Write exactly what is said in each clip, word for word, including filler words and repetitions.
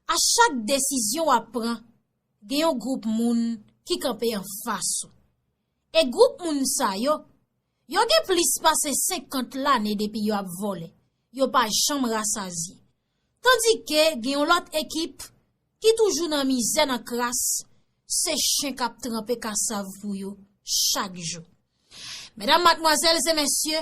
A chak desizyon w ap pran, gen yon gwoup moun ki kanpe anfas ou. E gwoup moun sa yo, yo gen plis pase senkant lane depi yo ap vòlè. Yo pa janm rasazye. Tandike gen yon lòt ekip ki toujou nan mizè, nan kras, se chen k ap tranpe kasav pou yo chak jou. Medam, madmwazèl e mesye,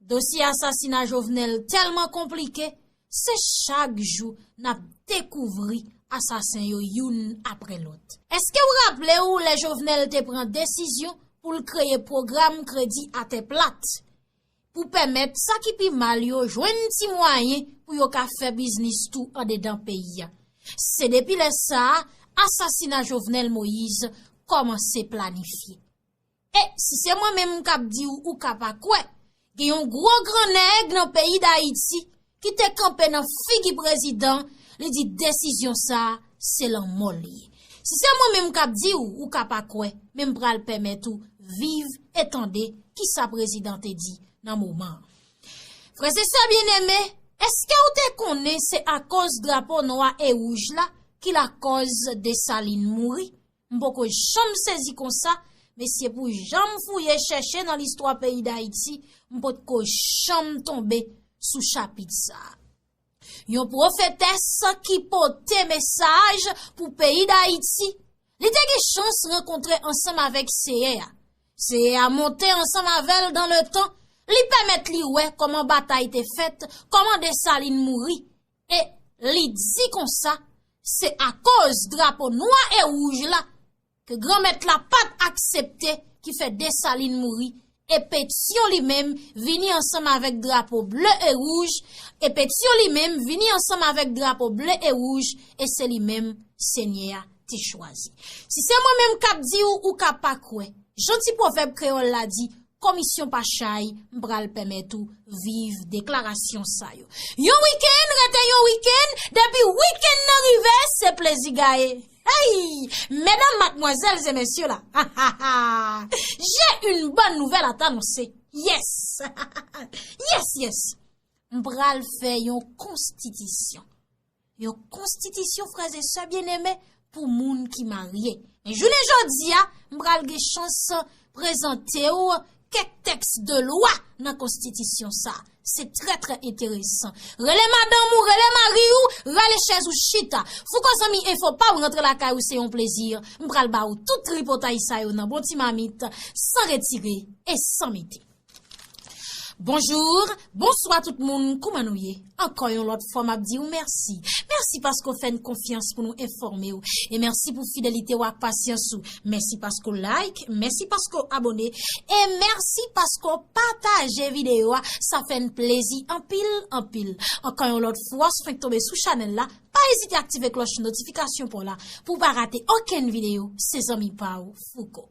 dosye asasina Jovenel tèlman konplike, se chak jou n ap dekouvri asasen yo youn apre lòt. Èske w raple w lè Jovenel te pran desizyon pou l kreye pwogram kredi atè plat pou pèmèt sa ki pi mal yo jwenn ti mwayen pou yo ka fè biznis tou andedan peyi a? Se depi lè sa a, asasina Jovenel Moïse kòmanse planifye. E si se mwen menm k ap di w, ou ka pa kwè, gen yon gwo gran nèg nan peyi Dayiti ki te kanpe nan figi prezidan, li di desizyon sa a, se lanmò l ye. Si se mwen menm k ap di w, ou ka pa kwè, men m pral pèmèt ou viv e tande kisa prezidan te di nan moman an. Frè e sè byeneme, èske w te konnen se akoz drapo nwa e wouj la ki lakòz Desalin mouri? M poko janm sezi konsa, mesye, pou jan m fouye chèche nan listwa peyi Dayiti, m potko janm tonbe sou chapit sa a. Yon pwofetès ki pote mesaj pou peyi Dayiti, li te gen chans rankontre ansanm avèk Seyè a. Seyè a monte ansanm avè l dan letan, li pèmèt li wè kòman batay te fèt, kòman Desalin mouri, e li di konsa, se akoz drapo nwa e wouj la ke Granmèt la pa t aksepte ki fè Desalin mouri, e Petyon li menm vini ansanm avèk drapo ble e wouj, e Petyon li menm vini ansanm avèk drapo ble e wouj, e se li menm Senyè a te chwazi. Si se mwen menm k ap di w, ou ka pa kwè. Jan ti pwovèb kreyòl la di, komisyon pa chay, m pral pèmèt ou viv deklarasyon sa yo. Yon wikenn rete yon wikenn, depi wikenn nan rive, se plezi gaye. Hey! Medam, madmwazèl e mesye la, j'ai une bonne nouvelle à t'annoncer. Yes! Yes, yes! M pral fè yon konstitisyon. Yon konstitisyon, frè e sè byeneme, pou moun ki marye. Men jounen jodi a, m pral gen chans prezante w kèk tèks de lwa nan konstitisyon sa. Se trè, trè enteresan. Rele madanm ou, rele mari w, rale chèz ou chita. Fouco Zanmi Enfo pa w rantre lakay ou, se yon plezi. M pral ba w tout tripotay sa yo nan bon ti mamit, san retire e san mete. Bonjou, bonswa tout moun, kouman nou ye? Ankò yon lòt fwa, m ap di w mèsi. Mèsi paske w fè n konfyans pou nou enfòme w. E mèsi pou fidelite w ak pasyans ou. Mèsi paske w like, mèsi paske w abòne, e mèsi paske w pataje videyo a. Sa fè n plezi anpil, anpil. Ankò yon lòt fwa, si w fenk tonbe sou chanèl la, pa ezite aktive klòch notifikasyon pa w la pou w pa rate okenn videyo. Se zanmi pa w, Fouco.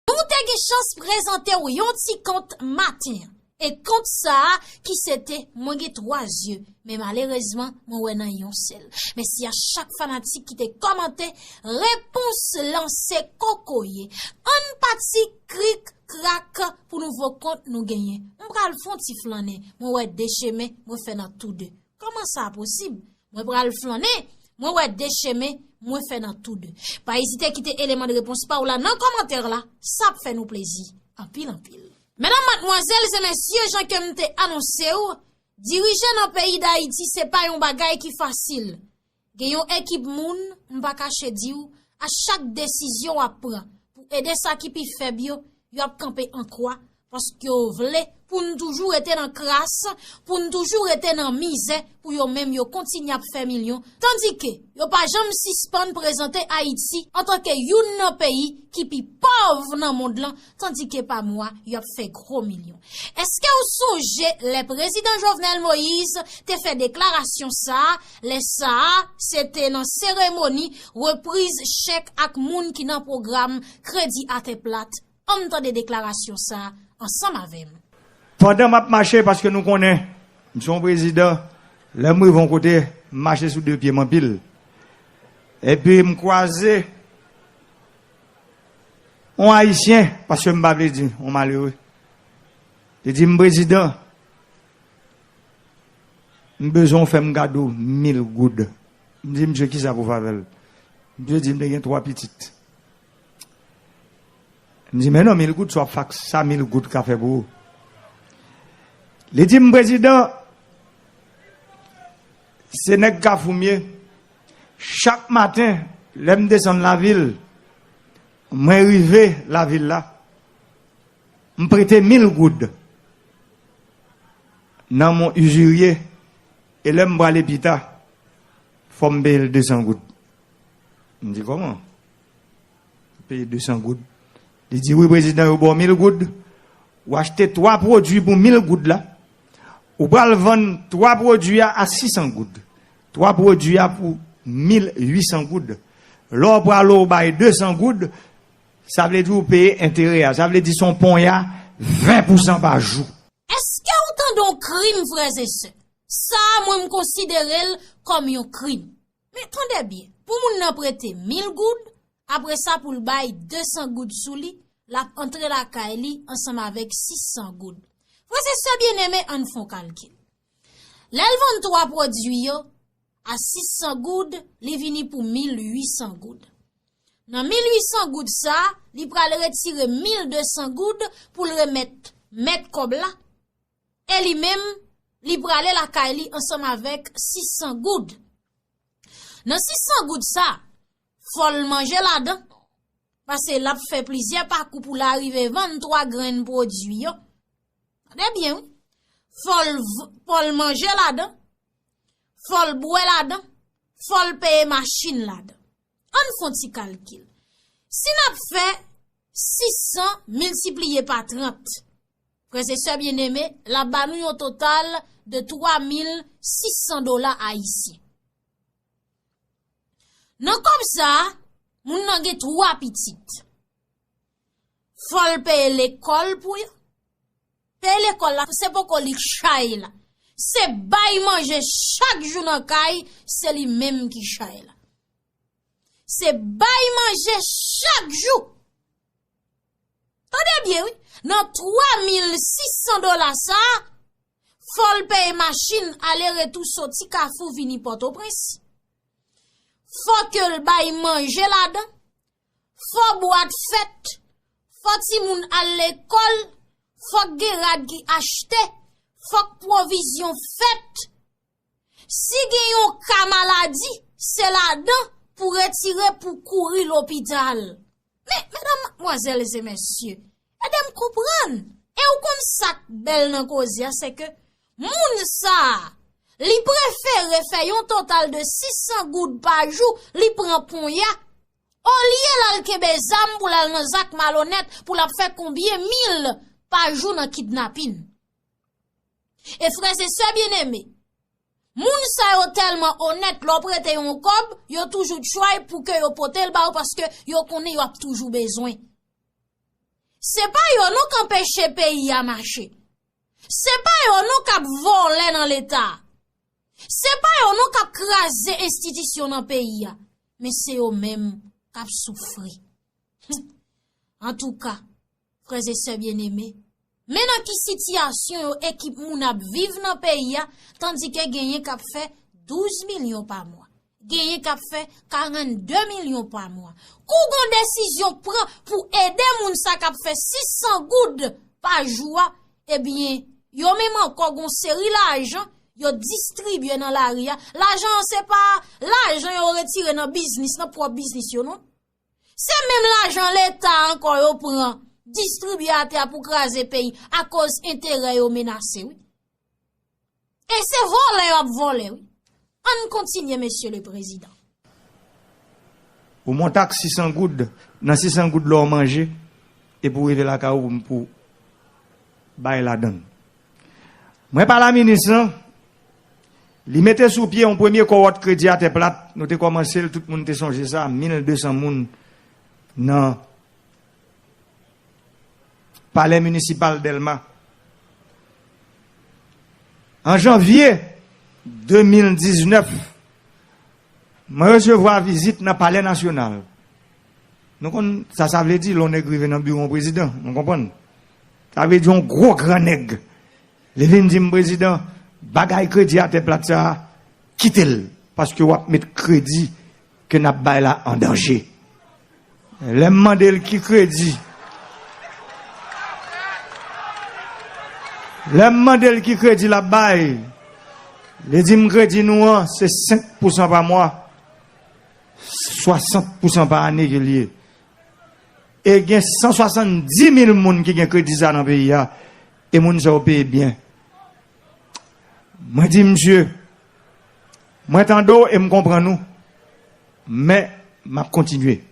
Nou te gen chans prezante w yon ti kont maten an. E kont sa a ki se te Mwen gen twa zye, men malerezman, mwen wè nan yon sèl. Mèsi a chak fanatik ki te kòmante, repons lan se kokoye. Ann pati krik krak pou nouvo kont nou genyen. M pral fè yon ti flannen, mwen wè de chemen, mwen fè nan tou de. Kòman sa posib? Mwen pral flannen, mwen wè de chemen, mwen fè nan tou de. Pa ezite kite eleman de repons pa w la nan kòmantè la, sa ap fè nou plezi anpil, anpil. Medam, madmwazèl e mesye, jan ke m te anonse w, dirije nan peyi Dayiti se pa yon bagay ki fasil. Gen yon ekip moun, m pa kache di w, a chak desizyon w ap pran pou ede sa ki pi fèb yo, y ap kanpe an kwa, paske yo vle pou n toujou rete nan kras, pou n toujou rete nan mizè, pou yo menm yo kontinye ap fè milyon, tandike yo pa janm sispann prezante Ayiti antanke youn nan peyi ki pi pòv nan mond lan, tandike pa mwa, y ap fè gwo milyon. Èske w sonje lè prezidan Jovenel Moïse te fè deklarasyon sa a? Lè sa a, se te nan seremoni repriz chèk ak moun ki nan pwogram Kredi Atè Plat. Ann tande deklarasyon sa a ansanm avè m. Pandan m ap mache, paske nou konnen, m se yon prezidan, lè m rive yon kote, m mache sou de pye m anpil. Epi m kwaze yon Ayisyen, paske m pa vle di yon malere. Li di m, "Prezidan, m bezwen w fè m kado mil goud." M di, "Misye, kisa pou w fè avè l?" Misye di m te gen twa pitit. M di, "Men non, mil goud, sa w ap fè ak sa mil goud ka fè pou ou?" Li di m, "Prezidan, se nèg Kafou m ye. Chak maten, lè m desann lavil, mwen rive lavil la, m prete mil goud nan men yon izirye, e lè m prale pita, fò m peye l de san goud." M di, "Kòman? Peye de san goud?" Li di, "Wi, prezidan, yo ba w mil goud. Ou achte twa pwodui pou mil goud la. Ou pral vann twa pwodui a a sis san goud. Twa pwodui a pou mil uit san goud. Lè w prale, ou bay de san goud, sa vle di ou peye enterè a. Sa vle di se yon ponya ven pousan pa jou." Èske ou tande yon krim, frè e sè? Sa a, mwen, m konsidere l kòm yon krim. Men tande byen, pou moun nan prete mil goud, apre sa pou l bay de san goud sou li, l ap antre lakay li ansanm avèk sis san goud. Frè e sè byeneme, ann fè yon kalkil. Lè l vann twa pwodui yo a sis san goud, li vini pou mil uit san goud. Nan mil uit san goud sa, li pral retire mil de san goud pou l remèt mèt kòb la, e li menm, li prale lakay li ansanm avèk sis san goud. Nan sis san goud sa, fò l manje ladan, paske l ap fè plizyè pakou pou l arive vann twa grenn pwodui yo. Tande byen, wi. Fò l v-, fò l manje ladan, fò l bwè ladan, fò l peye machin ladan. Ann fè yon ti kalkil. Si n ap fè sis san miltipliye pa trant, frè e sè byeneme, l ap ba nou yon total de twa mil sis san dola ayisyen. Nan kòb sa a, moun nan gen twa pitit. Fò l peye lekòl pou yo. Peye lekòl la, se poko li k chay la. Se bay manje chak jou nan kay, se li menm ki chay la. Se bay manje chak jou. Tande byen, wi. Nan twa mil sis san dola sa a, fò l peye machin ale retou soti Kafou vini Pòtoprens. Fò ke l bay manje ladan. Fò bwat fèt. Fò timoun al lekòl. Fòk gen rad ki achte. Fòk pwovizyon fèt. Si gen yon ka maladi, se ladan pou retire pou kouri lopital. Men, medam, madmwazèl e mesye, ede m konprann. E ou konn sa k bèl nan koze a, se ke moun sa a, li prefere fè yon total de sis san goud pa jou, li pran ponya, olye l al kenbe zam pou l al nan zak malonèt, pou l ap fè konbyen mil pa jou nan kidnapin. E frè e sè byeneme, moun sa yo tèlman onèt, lè w prete yon kòb, yo toujou try pou ke yo pote l ba ou, paske yo konnen yo ap toujou bezwen. Se pa yo non k anpeche peyi a mache. Se pa yo non k ap vòlè nan Leta. Se pa yo non k ap kraze enstitisyon nan peyi a. Men se yo menm k ap soufri. Antouka, frè e sè byeneme, men nan ki sitiyasyon yo ekip moun ap viv nan peyi a, tandike genyen k ap fè douz milyon pa mwa, genyen k ap fè karannde milyon pa mwa. Kou gon desizyon k pran pou ede moun sa k ap fè sis san goud pa jou a, ebyen, yo menm ankò gon seri lajan yo distribye nan lari a. Lajan an se pa lajan yo retire nan biznis, nan pwòp biznis yo, non. Se menm lajan Leta ankò yo pran, distribye atè a pou kraze peyi, akoz enterè yo menase, wi. E se vòlè yo ap vòlè, wi. Ann kontinye, mesye le prezidan. Ou monte ak sis san goud, nan sis san goud la w manje, epi w rive lakay ou pou, pou bay ladan l. Mwen pale a minis lan, li mete sou pye yon premye kowòt kredi atè plat, nou te kòmanse l, tout moun te sonje sa, mil de san moun nan palè minisipal Dèlma. An janvye de mil diznèf, mwen resevwa vizit nan palè nasyonal. Nou konn sa sa vle di, lè yon nèg rive nan biwo yon prezidan, nou konprann. Sa vle di yon gwo gran nèg. Li vin di m, "Prezidan, bagay kredi atè plat sa a, kite l, paske w ap met kredi ke n ap bay la an danje." Lè m mande l ki kredi, lè m mande l ki kredi l ap bay, li di m, "Kredi nou an, se senk pousan pa mwa, swasant pousan pa ane ke l ye." E gen san swasanndis mil moun ki gen kredi sa nan peyi a, e moun sa yo peye byen. Mwen di misye, "Mwen tande w e m konprann ou, men m ap kontinye."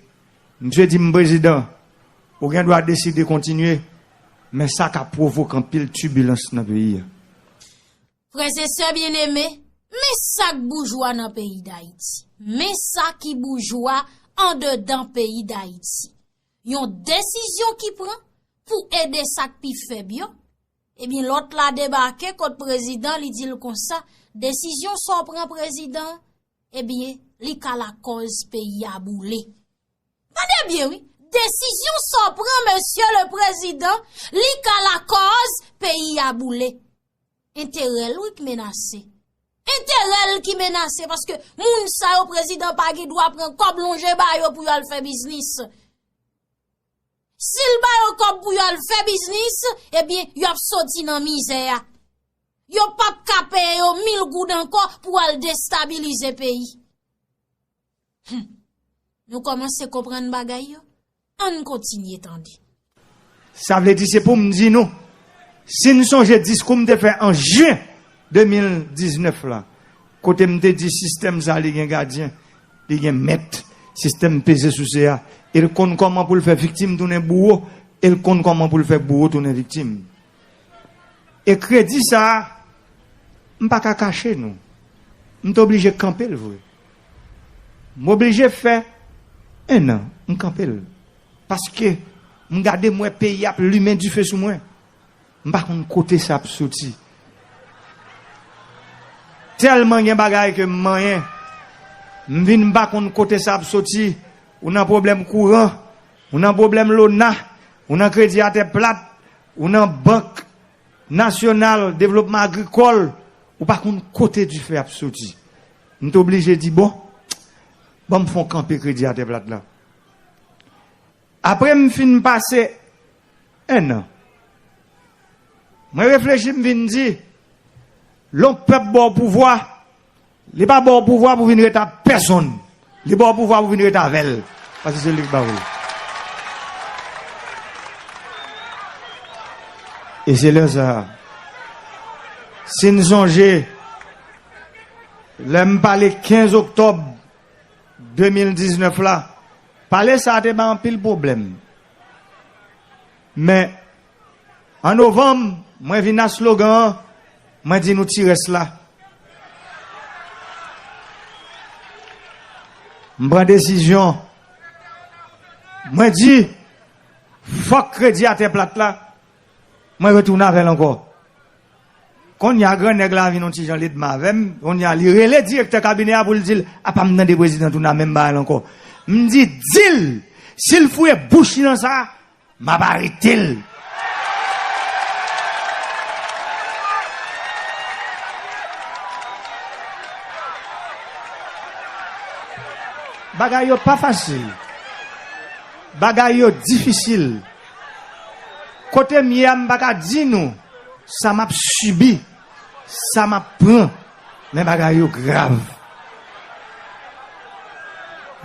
Misye di m, "Prezidan, ou gen dwa deside kontinye, men sa ka pwovoke anpil tibilans nan peyi a." Frè e sè byeneme, men sa k boujwa nan peyi Dayiti. Men sa ki boujwa andedan peyi Dayiti. Yon desizyon ki pran pou ede sa k pi fèb yo. Ebyen, lòt la debake kot prezidan, li di l konsa, "Desizyon sa w pran, prezidan, ebyen, li ka lakòz peyi a boule." Tande byen, wi. "Desizyon sa w pran, mesye le prezidan, li ka lakòz peyi a boule." Enterè l, wi, k menase. Enterè l ki menase, paske moun sa yo, prezidan pa gen dwa pran kòb lonje ba yo pou yo al fè biznis. Si l ba yo kòb pou yo al fè biznis, ebyen, y ap soti nan mizè a. Yo p ap ka peye yo mil goud ankò pou al destabilize peyi. Hum. Nou kòmanse konprann bagay yo? Ann kontinye tande. Sa vle di se pou m di nou, si n sonje diskou m te fè an jen de mil diznèf la, kote m te di sistèm sa li gen gadyen, li gen mèt, sistèm peze souse a, e l konn kòman pou l fè viktim tounen bouwo, e l konn kòman pou l fè bouwo tounen viktim. E kredi sa a, m pa ka kache nou. M te oblije kanpe l vre. M oblije fè en an, m kanpe l. Paske m gade m wè peyi ap limen dife sou mwen. M pa konn kote sa ap soti. Tèlman gen bagay ke m manyen, m vin m pa konn kote sa ap soti. Ou nan pwoblèm kouran, ou nan pwoblèm lona, ou nan kredi atè plat, ou nan Bank Nasyonal Devlopman Agrikòl, ou pa konn kote dife ap soti. M te oblije di, "Bon, ban m fè yon kanpe kredi atè plat la." Apre m fin pase en an, mwen reflechi, m vin di, "Lè yon pèp ba w pouvwa, li pa ba w pouvwa pou vin ret ak pèsonn. Li ba w pouvwa pou vin ret avè l. Paske se li ki ba w li." E se lè sa a, si n sonje, lè m pale kenz oktòb de mil diznèf la, pale sa a te bay anpil pwoblèm. Men, an novanm, mwen vin ak slogan an, mwen di nou ti rès la. M pran desizyon. Mwen di, fòk kredi atè plat la, mwen retounen avè l ankò. Kounye a, gran nèg la vin yon ti jan ledma avè m. Kounye a, li rele direktè kabinè a pou l di l, "Apa m tande prezidan tounen a menm bagay la ankò?" M di, "Di l, si l fouye bouch li nan sa, m ap arete l." Bagay yo pa fasil. Bagay yo difisil. Kote m ye a, m pa ka di nou sa m ap sibi, sa m ap pran, men bagay yo grav.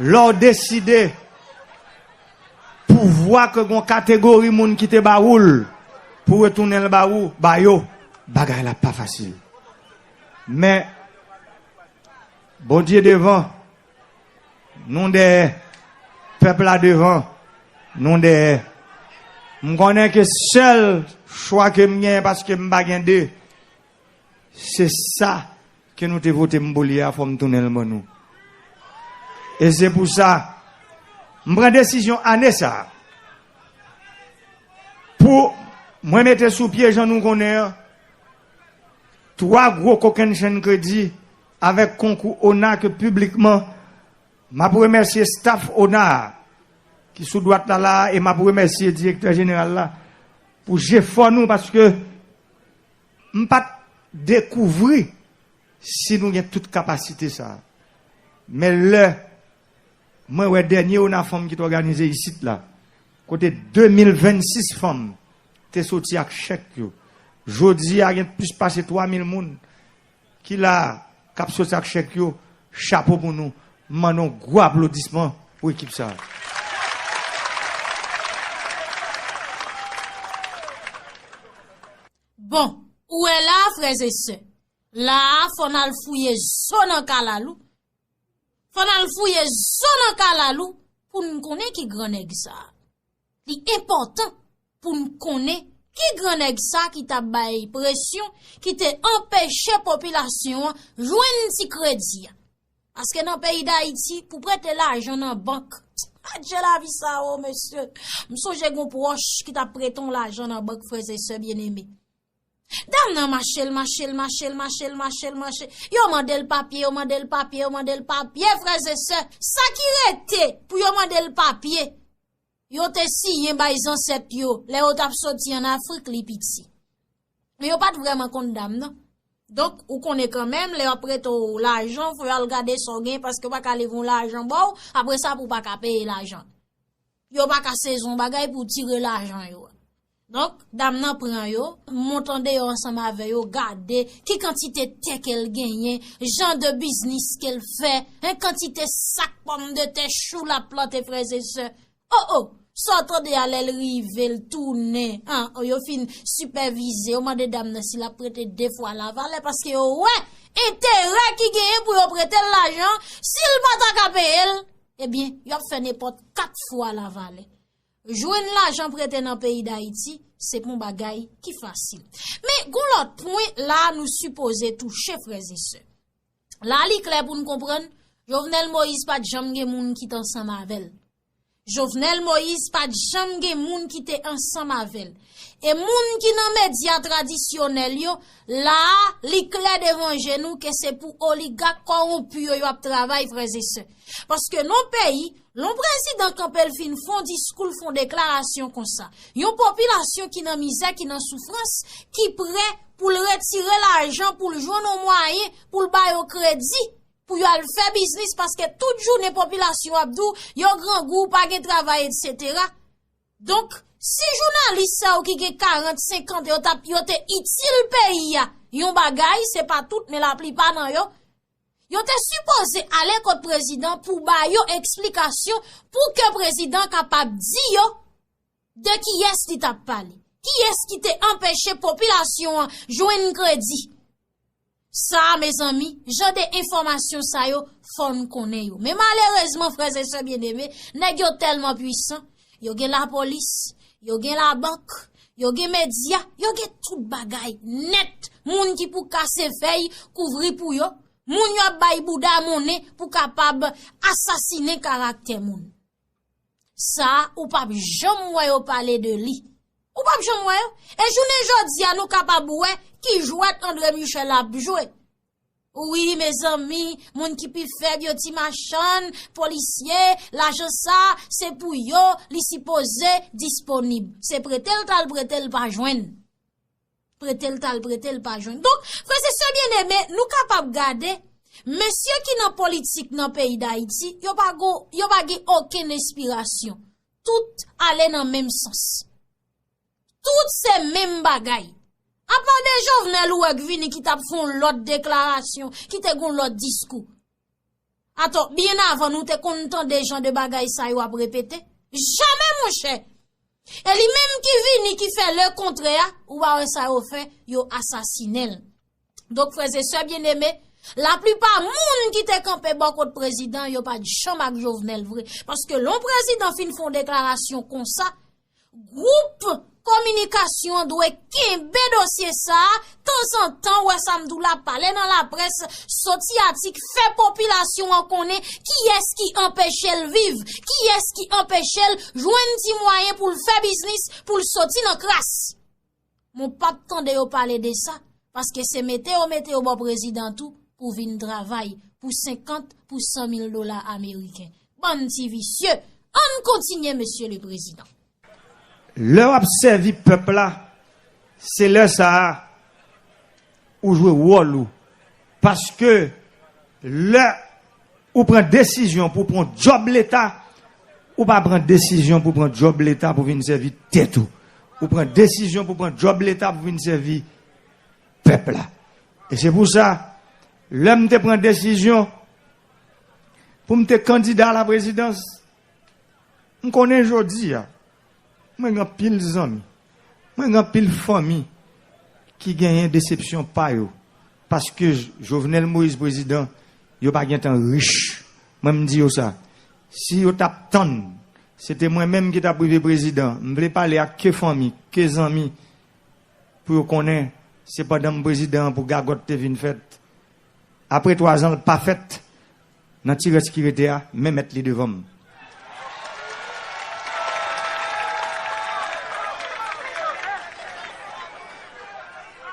Lè w deside pouvwa ke gon kategori moun ki te ba ou l pou retounen l ba ou, ba yo, bagay la pa fasil. Men, Bondye devan, nou dèyè. Pèp la devan, nou dèyè. M konnen ke sèl chwa ke m genyen, paske m pa gen de, se sa ke nou te vote m pou li a, fò m tounen l ban nou. E se pou sa, m pran desizyon ane sa a pou mwen mete sou pye, jan nou konnen an, twa gwo kokennchenn kredi avèk konkou ona ke piblikman m ap remèsye staff ona a ki sou dwat la la a, e m ap remèsye direktè jeneral la. pou jefò nou, paske m pa t dekouvri si nou gen tout kapasite sa a. Men lè mwen wè dènye ONAFEM ki te òganize isit la, kote de mil vennsis fanm te soti ak chèk yo, jodi a gen plis pase twa mil moun ki la a, k ap soti ak chèk yo, chapo pou nou. M mande yon gwo aplodisman pou ekip sa a. Bon, ou wè la, frè e sè, la a, fò n al fouye zo nan kalalou. Fò n al fouye zo nan kalalou pou n konnen ki gran nèg sa a. Li enpòtan pou n konnen ki gran nèg sa ki t ap bay presyon, ki te anpeche popilasyon an jwenn ti kredi a. Paske nan peyi Dayiti, pou prete lajan nan bank, adje lavi sa o, mesye. M sonje gen yon pwòch ki t ap prete yon lajan nan bank, frè e sè byeneme. Dam nan mache, l mache, l mache, l mache, l mache, l mache. Yo mande l papye, yo mande l papye, yo mande l papye, frè e sè. Sa ki rete pou yo mande l papye, yo te siyen bay zansèt yo, lè yo t ap soti ann Afrik, li piti. Men yo pa t vrèman konn dam nan. Donk, ou konnen kanmenm, lè y ap prete w lajan, fò y al gade sa w gen, paske yo pa ka leve yon lajan ba w, apre sa pou w pa ka peye lajan. Yo pa ka sezi yon bagay pou tire lajan yo a. Donk, dam nan pran yo, monte andeyò ansanm avè yo, gade ki kantite tè ke l genyen, jan de biznis ke l fè, en kantite sak pòmdetè, chou l ap plante, frè e sè. O, o, sa w tande a, lè l rive, l tounen, an, o, yo fin sipèvize, yo mande dam nan si l ap prete de fwa lavalè, paske yo wè enterè ki genyen pou yo prete l lajan, si l pa ta ka peye l, ebyen, y ap fè nenpòt kat fwa lavalè. Jwenn lajan prete nan peyi Dayiti, se pa yon bagay ki fasil. Men, gon lòt pwen la a nou sipoze touche, frè e sè. La a li klè pou n konprann, Jovenel Moïse pa t janm gen moun ki t ansanm avè l. Jovenel Moïse pa t janm gen moun ki te ansanm avè l. E moun ki nan medya tradisyonèl yo, la a, li klè devan je nou ke se pou oligak kòwonpi yo, y ap travay, frè e sè. Paske nan yon peyi, lè yon prezidan kanpe, l fin fè yon diskou, l fè yon deklarasyon konsa, yon popilasyon ki nan mizè, ki nan soufrans, ki prè pou l retire lajan, pou l jwenn yon mwayen, pou l ba yo kredi, pou yo al fè biznis, paske tout jounen popilasyon ap di w, yo grangou, pa gen travay, etsetera. Donk, si jounalis sa yo ki gen karant, senkant, yo t ap, yo te itil peyi a yon bagay, se pa tout, men laplipa nan yo, yo te sipoze ale kot prezidan pou ba yo eksplikasyon, pou ke prezidan kapab di yo de kiyès li t ap pale. Kiyès ki te anpeche popilasyon an jwenn kredi? Sa a, mezanmi, jan de enfòmasyon sa yo, fò n konnen yo. Men malerezman, frè e sè byeneme, nèg yo tèlman pwisan, yo gen lapolis, yo gen labank, yo gen medya, yo gen tout bagay nèt. Moun ki pou kase fèy, kouvri pou yo, moun y ap bay bouda monnen pou kapab asasinen karaktè moun. Sa a, ou p ap janm wè yo pale de li. Ou p ap janm wè yo. E jounen jodi a, nou kapab wè ki jwèt André Michel ap jwe. Wi, mezanmi, moun ki pi fèb yo, ti machann, polisye, lajan sa, se pou yo, li sipoze disponib. Se prete l t al prete l pa jwenn. Prete l t al prete l pa jwenn. Donk, frè e sè byeneme, nou kapab gade, mesye ki nan politik nan peyi Dayiti, yo pa go, yo pa gen okenn enspirasyon. Tout ale nan menm sans. Tout se menm bagay. Apa de Jovenel ou wè k vini ki t ap fè yon lòt deklarasyon, ki te gen yon lòt diskou. Atò, byen avan nou te konn tande jan de bagay sa yo ap repete? Jamè, monchè! E li menm ki vini, ki fè lekontrè a, ou pa wè sa yo fè, yo asasinen l. Donk, frè e sè byeneme, laplipa moun ki te kanpe bò kot prezidan, yo pa t janm ak Jovenel vre. Paske lè yon prezidan fin fè yon deklarasyon konsa, gwoup kominikasyon an dwe kenbe dosye sa a, tanzantan, w wè sa m di w la, pale nan laprès, soti atik, fè popilasyon an konnen kiyès ki anpeche l viv, kiyès ki anpeche l jwenn ti mwayen pou l fè biznis, pou l soti nan kras. Men w p ap tande yo pale de sa, paske se mete yo mete yo bò prezidan tou pou vin travay pou senkant, pou san mil dola ameriken. Bann ti visye, ann kontinye, mesye le prezidan. Lè w ap sèvi pèp la, se lè sa a ou jwe wòl ou. Paske lè ou pran desizyon pou pran djòb Leta, ou pa pran desizyon pou pran djòb Leta pou vin sèvi tèt ou. Ou pran desizyon pou pran djòb Leta pou vin sèvi pèp la. E se pou sa, lè m te pran desizyon pou m te kandida a la prezidans, m konnen jodi a, mwen gen anpil zanmi, mwen gen anpil fanmi ki genyen desepsyon pa yo. Paske Jovenel Moïse prezidan, yo pa gentan rich. Mwen m di yo sa. Si yo t ap tann, se te mwen menm ki t ap rive prezidan, m vle pale ak ke fanmi, ke zanmi, pou yo konnen se pandan m prezidan an pou gagòt te vin fèt. Apre twazan, l pa fèt. Nan ti rès ki rete a, men mèt li devan m.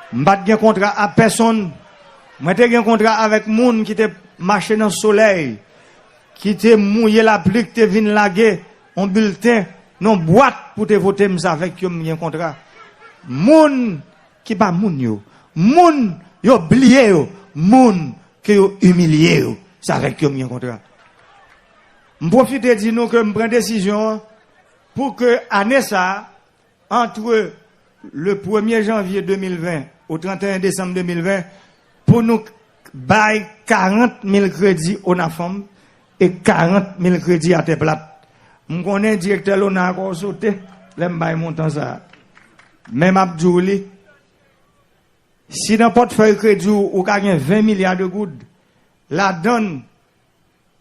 M pa t gen kontra a pèsonn. Mwen te gen kontra avèk moun ki te mache nan solèy, ki te mouye lapli, ki te vin lage yon bilten nan bwat pou te vote m, se avèk yo m gen kontra. Moun ki pa moun yo, moun yo bliye yo, moun ke yo imilye yo, se avèk yo m gen kontra. M pwofite di nou ke m pran desizyon an pou ke ane sa a, entre le premye janvye de mil ven au trant et un désanm de mil ven, pou nou bay karant mil kredi ONAFANM e karant mil kredi Atè Plat. M konnen direktè lona a kò w sote lè m bay montan sa a. Men m ap di w li, si nan pòtfèy kredi w, ou ka gen ven milya de goud, ladann,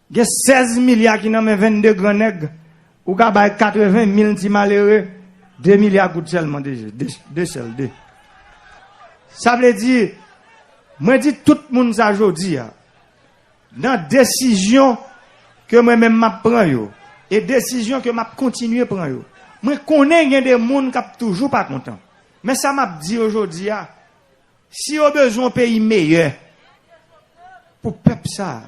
gen sèz milya ki nan men vennde gran nèg, ou ka bay katreven mil ti malere de milya goud sèlman, de, de, de sèl, de. Sa vle di, mwen di tout moun sa jodi a, nan desizyon ke mwen menm m ap pran yo, e desizyon ke m ap kontinye pran yo, mwen konnen gen de moun k ap toujou pa kontan. Men sa m ap di yo jodi a, si yo bezwen yon peyi meyè pou pèp sa a,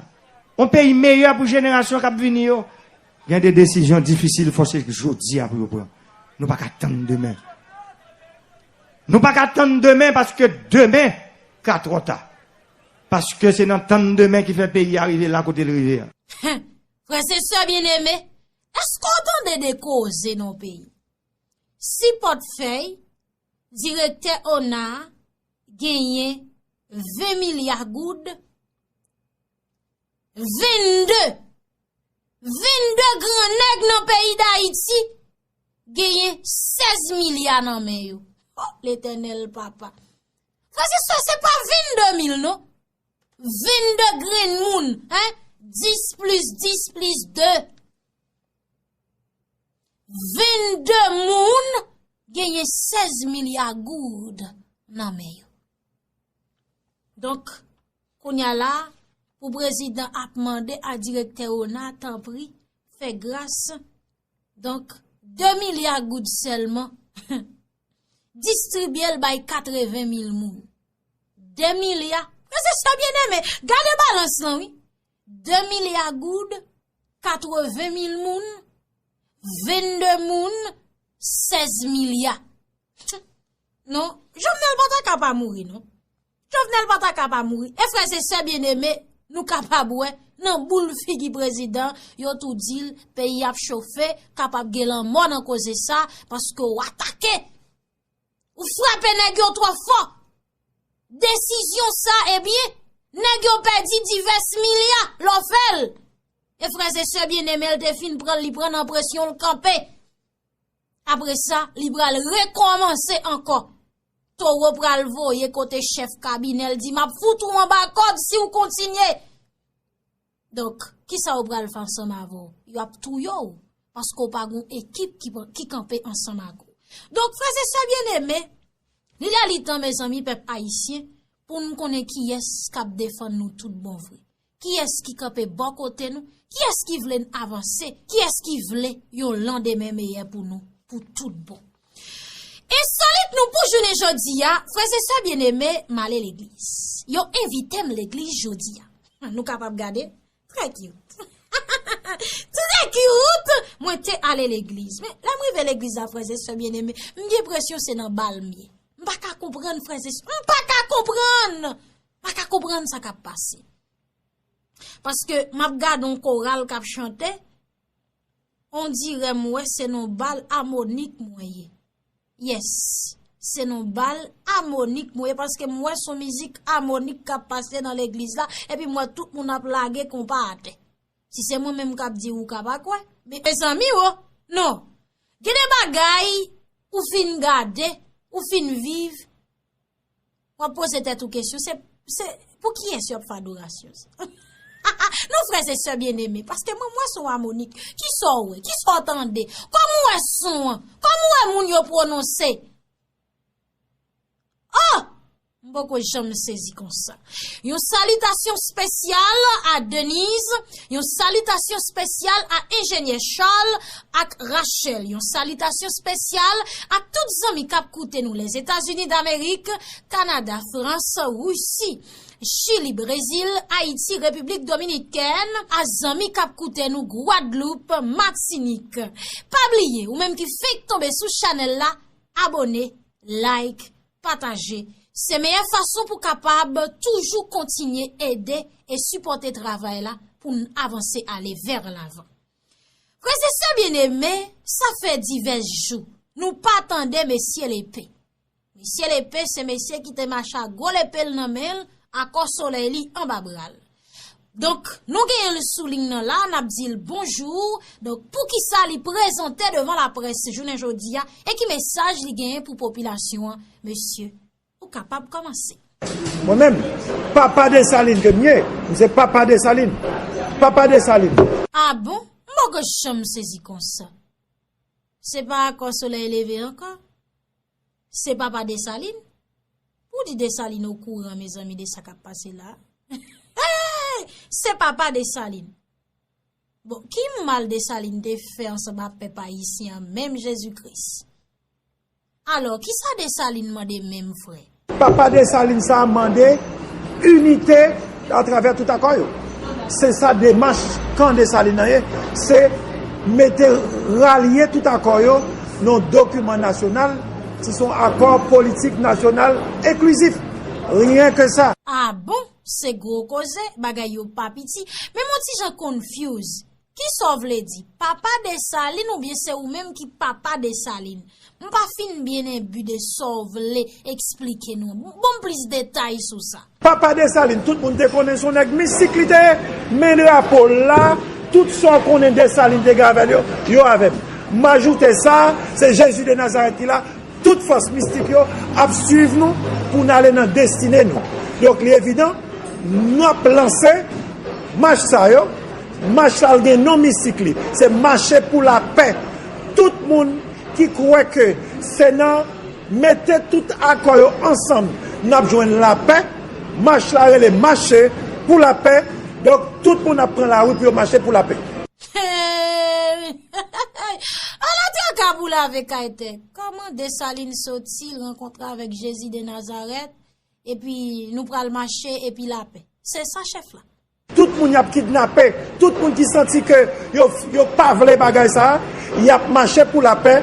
yon peyi meyè pou jenerasyon k ap vini yo, gen de desizyon difisil fò se jodi a pou yo pran. Nou pa ka tann demen. Nou pa ka tann demen paske demen ka twò ta. Paske se nan tann demen ki fè peyi a rive la kote l rive a. Frè e sè byeneme, èske w tande de koze nan peyi? Si pòtfèy direktè ona a genyen ven milya goud, vennde, vennde gran nèg nan peyi Dayiti genyen sèz milya nan men yo. O Letènèl Papa! Frè e sè, se pa vennde mil non. Vennde grenn moun, en, dis plis dis plis de. Vennde moun genyen sèz milya goud nan men yo. Donk, kounye a la, pou prezidan ap mande a direktè ona, tanpri, fè gras. Donk, de milya goud sèlman, distribye l bay katreven mil moun. De milya, frè e sè byeneme, gade balans lan wi. De milya goud, katreven mil moun, vennde moun, sèz milya. Non, Jovenel pa ta ka pa mouri non. Jovenel pa ta ka pa mouri. E frè e sè byeneme, nou kapab wè nan boul figi prezidan, yo tou di l peyi ap chofe, kapab gen lanmò nan koze sa, paske w atake. Ou frape nèg yo twò fò. Desizyon sa, ebyen, nèg yo pèdi divès milya lè w fè l. E frè e sè byeneme, l te fin pran l, li pran nan presyon, l kanpe. Apre sa, li pral rekòmanse ankò. Towo pral voye kote chèf kabinè l, di, "M ap fout ou anba kòd si w kontinye." Donk, kisa yo pral fè ansanm avè w? Yo ap touye w, paske w pa gen yon ekip ki, ki kanpe ansanm ak ou. Donk, frè e sè byeneme, li lè li tan, mezanmi, pèp ayisyen, pou n konnen kiyès k ap defann nou tout bon vre. Kiyès ki kanpe bò kote nou? Kiyès ki vle n avanse? Kiyès ki vle yon landemen meyè pou nou, pou tout bon? Ensolit nou pou jounen jodi a, frè e sè byeneme, m ale legliz. Yo envite m legliz jodi a. Nou kapab gade? Trè cute. Trè Cute! Mwen te ale legliz. Men, lè m rive legliz la, frè e sè byeneme, m gen enpresyon se nan bal m ye. M pa ka konprann, frè e sè. M pa ka konprann! M pa ka konprann sa k ap pase. Paske m ap gade yon koral k ap chante, on dirè m wè se nan bal amonik mwen ye. Yes, se nan bal amonik mwen ye, paske m wè se yon mizik amonik k ap pase nan legliz la, epi m wè tout moun ap lage konpa atè. Si se mwen menm k ap di ou ka pa kwè, men mezanmi o, non. Gen de bagay ou fin gade, ou fin viv, w ap poze tèt ou kesyon, se, se pou kiyès yo ap fè adorasyon sa? Non, frè e sè byeneme, paske mwen, mwen se yon amonik. Kisa w wè? Kisa w tande? Kòman w wè son an? Kòman w wè moun yo pwononse? Oh! M poko janm sezi konsa. Yon salitasyon espesyal a Denise, yon salitasyon espesyal a Enjenyè Charles ak Rachel, yon salitasyon espesyal a tout zanmi k ap koute nou Lèzetazini Damerik, Kanada, Frans, Risi, Chili, Brezil, Ayiti, Repiblik Dominikèn, a zanmi k ap koute nou Gwadloup, Matinik. Pa bliye, ou menm ki fenk tonbe sou chanèl la, abòne, like, pataje. Se meyè fason pou kapab toujou kontinye ede e sipòte travay la pou n avanse ale vè lavan. Frè e sè byeneme, sa fè divès jou nou pa tande mesye Lepe. Mesye Lepe se mesye ki te mache ak gwo lepe l nan men l, akò solèy li anba bra l. Donk, nou genyen l sou liy nan la, n ap di l bonjou. Donk, poukisa li prezante devan laprès jounen jodi a, e ki mesaj li genyen pou popilasyon an, mesye? Ou kapab kòmanse. Mwen menm, papa Desalin ke m ye, m se papa Desalin. Papa Desalin. A bon? M poko janm sezi konsa. Se pa akò solèy leve ankò? Se papa Desalin? Pou di Desalin okouran, mezanmi, de sa k ap pase la? Se papa Desalin. Bon, ki mal Desalin te fè ansanm ak pèp ayisyen an, menm Jezi Kris? Alò, kisa Desalin mande menm, frè? Papa Desalin sa a mande inite atravè tout akò yo. Se sa demach kan Desalin nan ye, se mete, ralye tout akò yo nan yon dokiman nasyonal, se yon akò politik nasyonal enklizif. Ryen ke sa. A bon? Se gwo koze, bagay yo pa piti. Men m on ti jan confuse. Kisa w vle di? Papa Desalin oubyen se ou menm ki papa Desalin? M pa fin byen enbi de sa w vle eksplike nou. Ban m plis detay sou sa. Papa Desalin, tout moun te konnen se yon nèg mistik li te ye. Men drapo l la, tout sa w konnen Desalin te gen avè l yo, yo avè m. M ajoute sa, se Jezi de Nazarèt ki la. Tout fòs mistik yo ap swiv nou pou n ale nan destine nou. Donk, li evidan, n ap lanse mach sa yo. Mach sa a gen non mistik li. Se mache pou lapè. Tout moun ki kwè ke se nan mete tout akò yo ansanm n ap jwenn lapè, mach la rele mache pou lapè. Donk, tout moun ap pran lari pou yo mache pou lapè. Ala traka pou lave kay tèt. Kòman Desalin soti, l rankontre avèk Jezi de Nazarèt, epi nou pral mache, epi lapè? Se sa, chèf la. Tout moun y ap kidnape, tout moun ki santi ke yo, yo pa vle bagay sa a, y ap mache pou lapè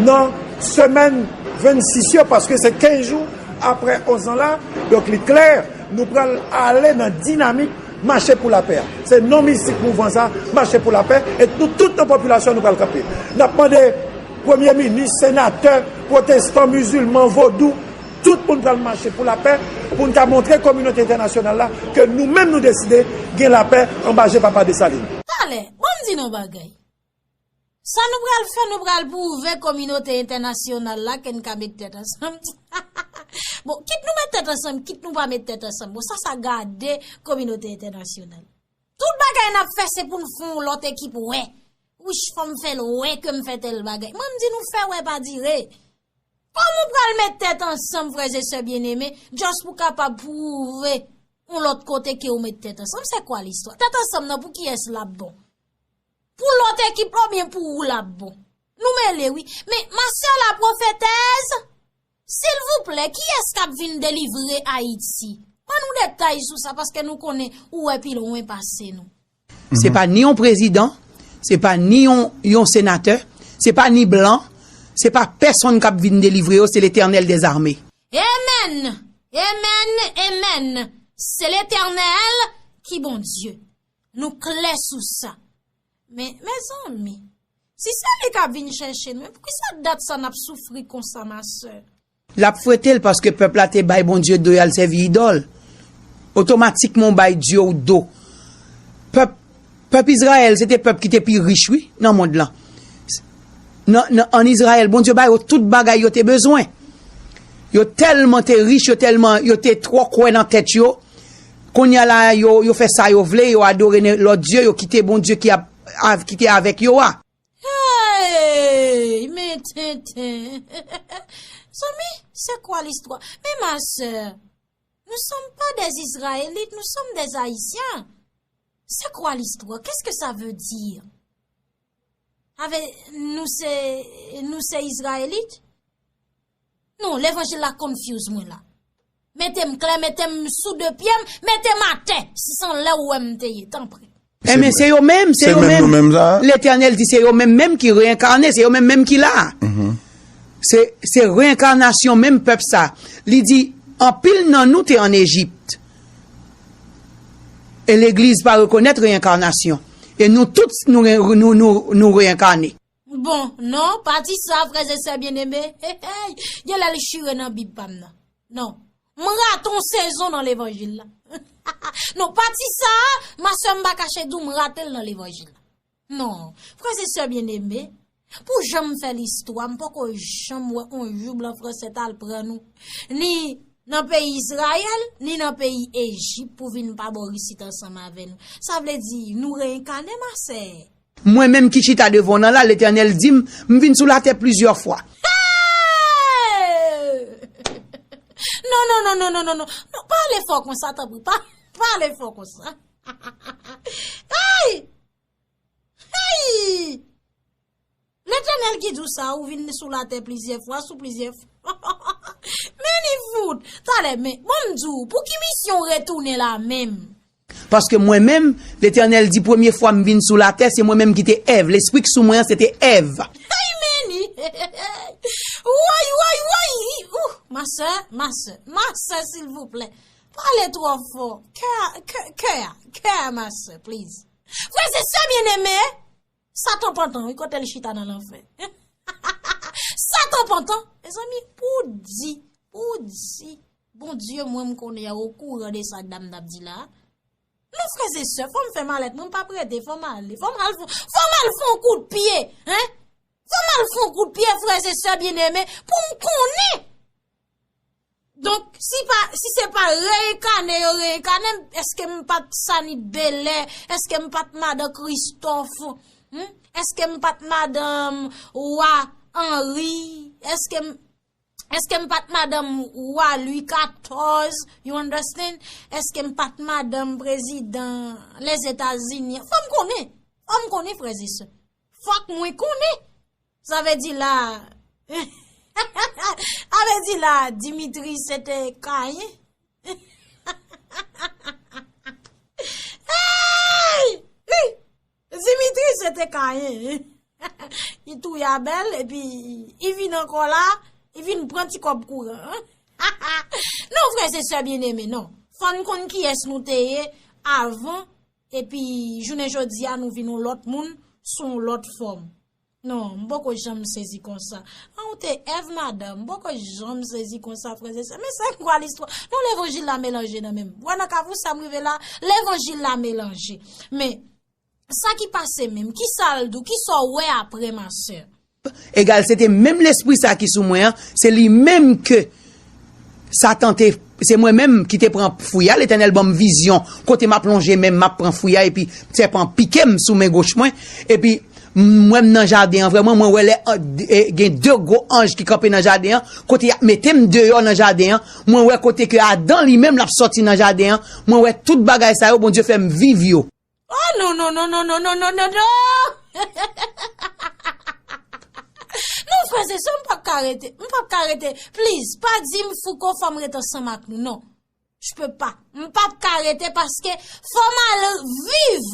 nan semèn vennsis yo, paske se kenz jou apre onz an la. Donk, li klè, nou pral ale nan dinamik mache pou lapè a. Se non mistik mouvman sa, mache pou lapè, e nou tout nan popilasyon nou pral kanpe. N ap mande premye minis, senatè, pwotestan, mizilman, vodou, tout moun pral mache pou lapè, pou n ka montre kominote entènasyonal la ke nou menm nou deside gen lapè anba je Papa Desalin. Talè, ban m di nou yon bagay. Sa nou pral fè, nou pral pwouve kominote entènasyonal la ke n ka met tèt ansanm. Bon, kit nou met tèt ansanm, kit nou pa met tèt ansanm. Bon, sa, sa gade kominote entènasyonal. Tout bagay n ap fè, se pou n fè yon lòt ekip wè. Wich, fò m fè l wè ke m fè tèl bagay. Mwen, m di nou fè wè pa dire. Kòman w pral met tèt ansanm, frè e sè byeneme, just pou kapab pwouve yon lòt kote ke w met tèt ansanm? Se kwa listwa? Tèt ansanm nan, pou kiyès l ap bon? Pou lòt ekip la oubyen pou ou l ap bon? Nou mele wi. Men, ma sè la pwofetèz, silvouplè, kiyès k ap vin delivre Ayiti? Ban nou detay sou sa, paske nou konnen ou wè pi lwen pase nou. Se pa ni yon prezidan, Se pa ni yon, yon senatè, se pa ni blan, se pa pèsonn k ap vin delivre yo, se Letènèl dèzame. Amen! Amen! Amen! Se Letènèl ki Bondye. Nou klè sou sa. Men, mezanmi, si se li k ap vin chèche nou, poukisa dat sa n ap soufri konsa, ma sè? L ap fwete l paske pèp la te bay Bondye do y al sèvi idòl. Otomatikman w bay Dye w do. Pèp, pèp Izrayèl se te pèp ki te pi rich wi nan mond lan. Nan, nan, ann Izrayèl, Bondye ba yo tout bagay yo te bezwen. Yo tèlman te rich, yo tèlman, yo te twò kwè nan tèt yo. Kounye a la, yo, yo fè sa yo vle, yo adore lòt dye, yo kite Bondye ki ap, av, ki te avèk yo a. Hey, men tenten. Zanmi, c'est quoi l'histoire? Mais ma sœur, nous sommes pas des Israélites, nous sommes des Haïtiens. C'est quoi l'histoire? Qu'est-ce que ça veut dire? Avec nous c'est nous c'est Israélites? Non, levanjil la confuse mwen la. Mete m klè, mete m sou de pye m, mete m atè, si se anlè ou wè m te ye, tanpri. Enben, se yo menm, se yo menm. Letènèl di se yo menm menm ki reyènkane, se yo menm menm ki la. Se, se reyènkanasyon menm pèp sa. Li di, anpil nan nou te ann Ejip. E legliz pa rekonèt reyènkanasyon. E nou tout, nou, nou, nou, nou reyènkane. Bon, non, pati sa, frè e sè byeneme, hey, hey, genlè li chire nan Bib pa m nan. Non. M rate yon sezon nan levanjil la. Non, pati sa, ma sè m pa kache di w m rate l nan levanjil la. Non, frè e sè byeneme, pou jan m fè listwa, m poko janm wè yon jou blan fransè t al pran nou, ni nan peyi Izrayèl, ni nan peyi Ejip pou vin pa bò isit ansanm avè nou. Sa vle di, nou reyènkane, ma sè. Mwen menm ki chita devan w nan la, Letènèl di m, m vin sou latè plizyè fwa. Non, non, non, non, non, non, non. Non, pale fò konsa, tanpri. Pa, pale fò konsa. Hey! Hey! Letènèl ki di w sa, ou vin sou latè plizyè fwa, sou plizyè fwa. Men li fout. Talè, men, bon, m di w, pou ki misyon w retounen la menm? Paske mwen menm, Letènèl di premye fwa m vin sou latè, se mwen menm ki te Èv. Lespri k sou mwen an, se te Èv. Ay, men li. Woy, woy, woy. Ou, ma sè, ma sè, ma sè, silvouplè. Pale twò fò. Kè a, kè, kè a, kè a, ma sè, please. Frè e sè byeneme, Satan pantan, wi, kote l chita nan lanfè. Satan pantan, mezanmi, pou di, pou di, Bondye, mwen, m konnen a okouran de sa dam t ap di la. Non, frè e sè, fò m fè malèt mwen, m p ap rete, fò m ale, fò m al, fò m al fè yon kout pye, hein? Fò m al fè yon kout pye, frè e sè byeneme, pou m konnen. Donk, si pa, si se pa reyènkane yo reyènkane m, èske m pa t Sanit Belè? Èske m pa t madan Kristòf? Hmm? Èske m pa t madanm wa Anri? Èske m, èske m pa t madanm wa Lwi katòz? You understand? Èske m pa t madanm prezidan Lèzetazini? Fò m konnen. Fò m konnen, frè e sè. Fòk mwen konnen. Sa vle di la, sa vle di la, Dimitri se te Kayen. Hey! Wi! Dimitri se te Kayen. Li touye Abèl, epi li vin ankò la, li vin pran ti kòb kouran. Non, frè e sè byeneme, non. Fò n konn kiyès nou te ye avan, epi jounen jodi a, nou vin yon lòt moun, sou yon lòt fòm. Non, m poko janm sezi konsa. An, ou te Èv, madanm, m poko janm sezi konsa, frè e sè. Men se kwa listwa? Non, levanjil la melanje nan men m. Wè nan kafou sa m rive la, levanjil la melanje. Men, sa ki pase menm, kisa l di w, kisa w wè apre, ma sè? Egal, se te menm lespri sa ki sou mwen an, se li menm ke Satan te, se mwen menm ki te pran fwi a, Letènèl ban m vizyon, kote m ap lonje men m, m ap pran fwi a, epi sèpan pike m sou men goch mwen, epi m wè m nan jaden an, vrèman, mwen wè lè, e, gen de gwo anj ki kanpe nan jaden an, kote y ap mete m deyò nan jaden an, mwen wè kote ke Adan li menm l ap sòti nan jaden an, mwen wè tout bagay sa yo, Bondye fè m viv yo. Oh non, non, non. Non, frè e sè, m p ap ka rete. M p ap ka rete. Please, pa di m Fouco, fò m rete ansanm ak nou. Non. Je peux pas. M p ap ka rete paske fò m al viv.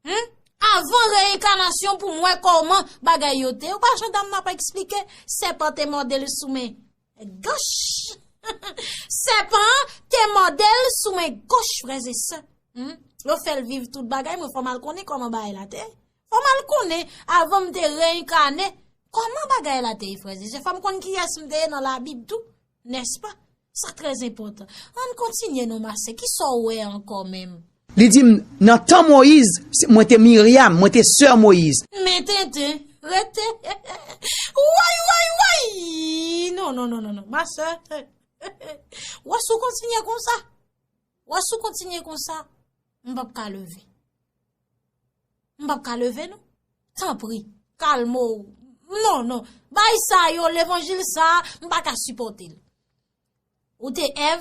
Hmm? Avan reyenkanasyon pou m wè kòman bagay yo te ye. Ou pa jan dam nan ap eksplike, sèpan te mòde l sou men goch. Sèpan an te mòde l sou men goch, frè e sè. Hmm? Yo fè l viv tout bagay, mwen fò m al konnen kòman bagay la te ye. Fò m al konnen, avan m te reyenkane, kòman bagay la te ye, frè e sè. Fò m konn kiyès m te ye nan Labib tou, nèspa? Sa trè enpòtan. Ann kontinye non, ma sè. Kisa w wè ankò menm? Li di m, nan tan Moyiz, se- mwen te Miryam, mwen te sè Moyiz. Men tenten, rete. Woy, woy, woy! Non, non, non, non, non. Ma sè, w ap sou kontinye konsa. W ap sou kontinye konsa. M p ap ka leve. M p ap ka leve, non. Tanpri, kalme w. Non, non. Bay sa yo, levanjil sa, m pa ka sipòte l. Ou te Èv,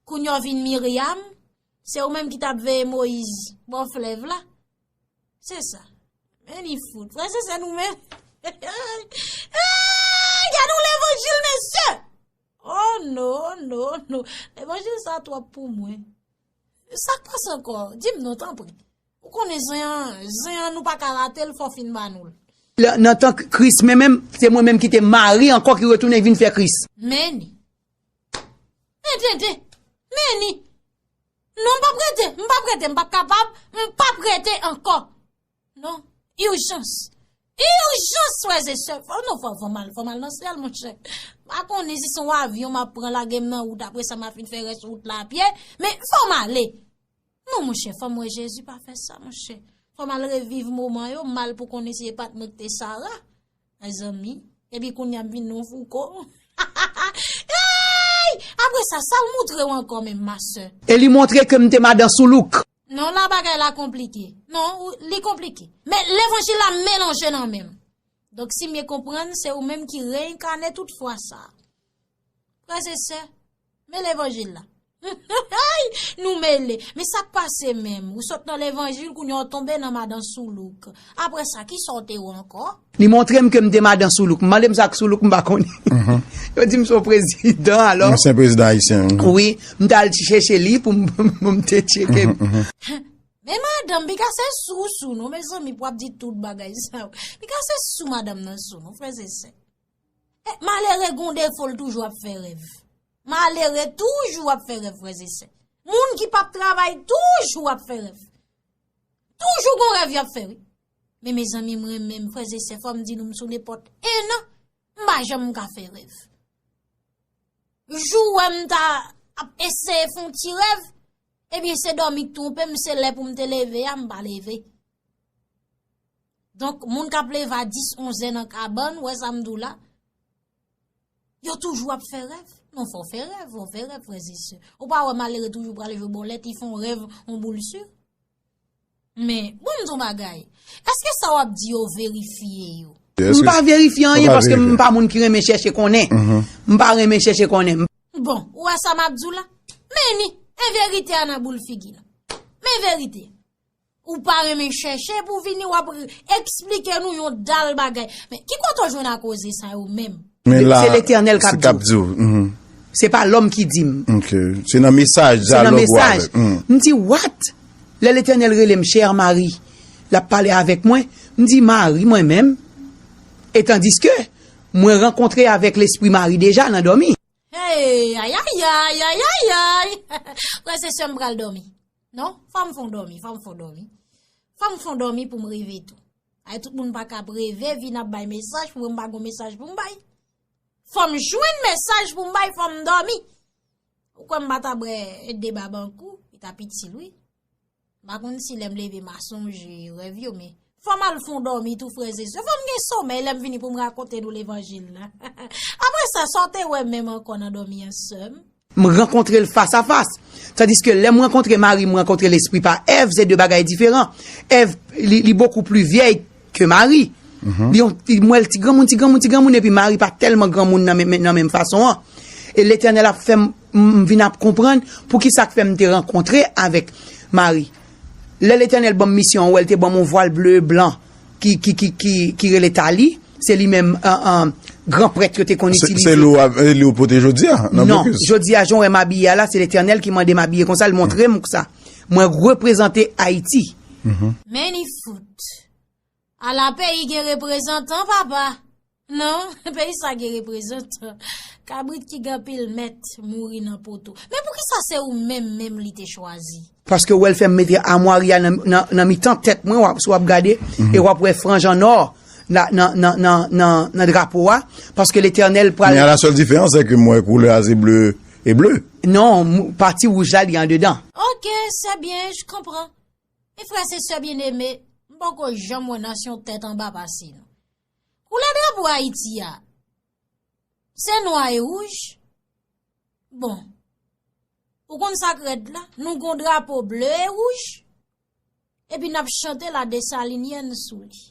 kounye a w vin Miryam, se ou menm ki t ap veye Moyiz bò flèv la. Se sa. Men li fout. Frè e sè nou menm. Ey, gade yon levanjil, mesye! Oh, non, non, non. Levanjil sa twòp pou mwen. Sa k pase ankò? Di m non, tanpri. Ou konnen zen an, zen an nou pa ka rate l, fò w fin ba nou l. Nan tan Kris, men menm, se mwen menm ki te Mari ankò ki retounen vin fè Kris. Men ni. Men tenten. Men ni. Non, m p ap rete, m p ap rete, m p ap kapab, m p ap rete ankò. Non, ijans. Ijans, frè e sè. Fò, non, fò, fò m al, fò m al nan syèl, monchè. M pa konnen si se yon avyon m ap pran lage m nan wout, apre sa m ap fin fè rès wout la a pye, men fò m ale. Non, monchè, fò m wè Jezi, pa fè sa, monchè. Fò m al reviv moman yo, m mal pou konnen si e pa t mwen ki te Sara. Mezanmi. Epi kounye a m vin non Fouco. Ey! Apre sa, sa l montre w ankò menm, ma sè? E li montre ke m te madan Soulouk. Non, la bagay la konplike. Non, ou- li konplike. Men levanjil la melanje nan men m. Donk, si m byen konprann, se ou menm ki reyenkane tout fwa sa. Frè e sè, men levanjil la. Nou mele. Men sa k pase menm? Ou sot nan levanjil, kounye a w tonbe nan madan Soulouk. Apre sa, kisa w te wè ankò? Li montre m ke m te madan Soulouk. M mande m sa k Soulouk, m pa konnen. Yo di m se yon prezidan, alò. Ansyen prezidan ayisyen. Wi, m t al chèche li pou m, pou m te tcheke. Men madanm, piga se sou, sou, non, mezanmi, pou ap di tout bagay sa yo. Piga se sou madanm nan sou, non, frè e sè. E, malere gon defo, l toujou ap fè rèv. Malere toujou ap fè rèv, frè e sè. Moun ki p ap travay toujou ap fè rèv. Toujou gon rèv y ap fè, wi. Men mezanmi, mwen menm, frè e sè, fò m di nou, m sou nenpòt en an, m pa janm ka fè rèv. Jou w wè m ta ap eseye fè yon ti rèv, ebyen, se dòmi k twonpe m, se lè pou m te leve a, m pa leve. Donk, moun k ap leve a dis, onz è nan kabann, w wè sa m di w la, yo toujou ap fè rèv. Non, fò w fè rèv, fò w fè rèv, frè e sè. Ou pa wè malere toujou pral jwe bòlèt, li fè yon rèv, yon boul si. Men, bon, m di w bagay. Èske sa w ap di yo verifye yo? M pa verifye anyen paske m pa moun ki renmen chèche konnen. M pa renmen chèche konnen. Bon, ou wè sa m ap di w la? Men ni, men verite a nan boul figi l. Men verite. Ou pa renmen chèche pou vini, w ap eksplike nou yon dal bagay. Men ki kote w jwenn a koze sa yo menm? Men la, se Letènèl k ap di w. Se pa lòm ki di m. Ok. Se nan mesaj, dyalòg ou avè l. M di, "What?" Lè Letènèl rele m, "Chè Mari," l ap pale avèk mwen. M di, "Mari, mwen menm?" E tandiske mwen rankontre avèk Lespri Mari deja nan dòmi. Hey, ayayay, ayayay. Frè e sè, m pral dòmi. Non, fò m fè yon dòmi, fò m fè yon dòmi. Fò m fè yon dòmi pou m reve tou. Ay, tout moun pa ka ap reve, vin ap bay mesaj, pou mwen m pa gon mesaj pou m bay. Fò m jwenn mesaj pou m bay, fò m dòmi. Ou kwè m pa ta bwè de babankou, li t ap itil, wi. M pa konn si lè m leve m a sonje rèv yo, men fò m al fè yon dòmi tou, frè e sè. Fò m gen somèy lè m vini pou m rakonte nou levanjil la. Apre sa, sa w te wè menm ankò nan dòmi an, sè m? M rankontre l fas a fas. Tandiske lè m rankontre Mari, m rankontre Lespri pa Èv, se de bagay diferan. Èv, li, li bokou pli vyèy ke Mari. Li yon, li, m wè l ti granmoun, ti granmoun, ti granmoun, epi Mari pa tèlman granmoun nan men, nan menm fason an. E Letènèl ap fè m, m vin ap konprann poukisa k fè m te rankontre avèk Mari. Lè Letènèl ban m misyon an, ou wè l te ban m yon vwal ble e blan ki, ki, ki, ki, ki rele tali. Se li menm, an, an, gran prèt yo te konn itilize. Se li w ap, se li w pote jodi a, nan blokis? Non, jodi a, jan w wè m abiye a la, se Letènèl ki mande m abiye konsa, l montre m sa. Mwen reprezante Ayiti. Many foot. Ala peyi gen reprezantan, papa. Non, peyi sa gen reprezantan. Kabrit ki gen anpil mèt mouri nan poto. Men poukisa se ou menm menm li te chwazi? Paske w wè l fè m mete amwari a nan, nan, nan mitan tèt mwen, w ap, si w ap gade, e w ap wè franj an nò nan, nan, nan, nan, nan, nan drapo a, paske Letènèl pral. Men a la sèl diferans, se ke mwen koulè a se ble e ble. Non, mou- pati wouj la, li andedan. Ok, c'est bien, je comprends. E frè e sè byeneme, m poko janm wè nasyon tèt anba pase nou. Koulè drapo Ayiti a, se nwa e wouj. Bon, ou konn sa k rèd la? Nou gon drapo ble e wouj, epi n ap chante la Desalinyèn sou li.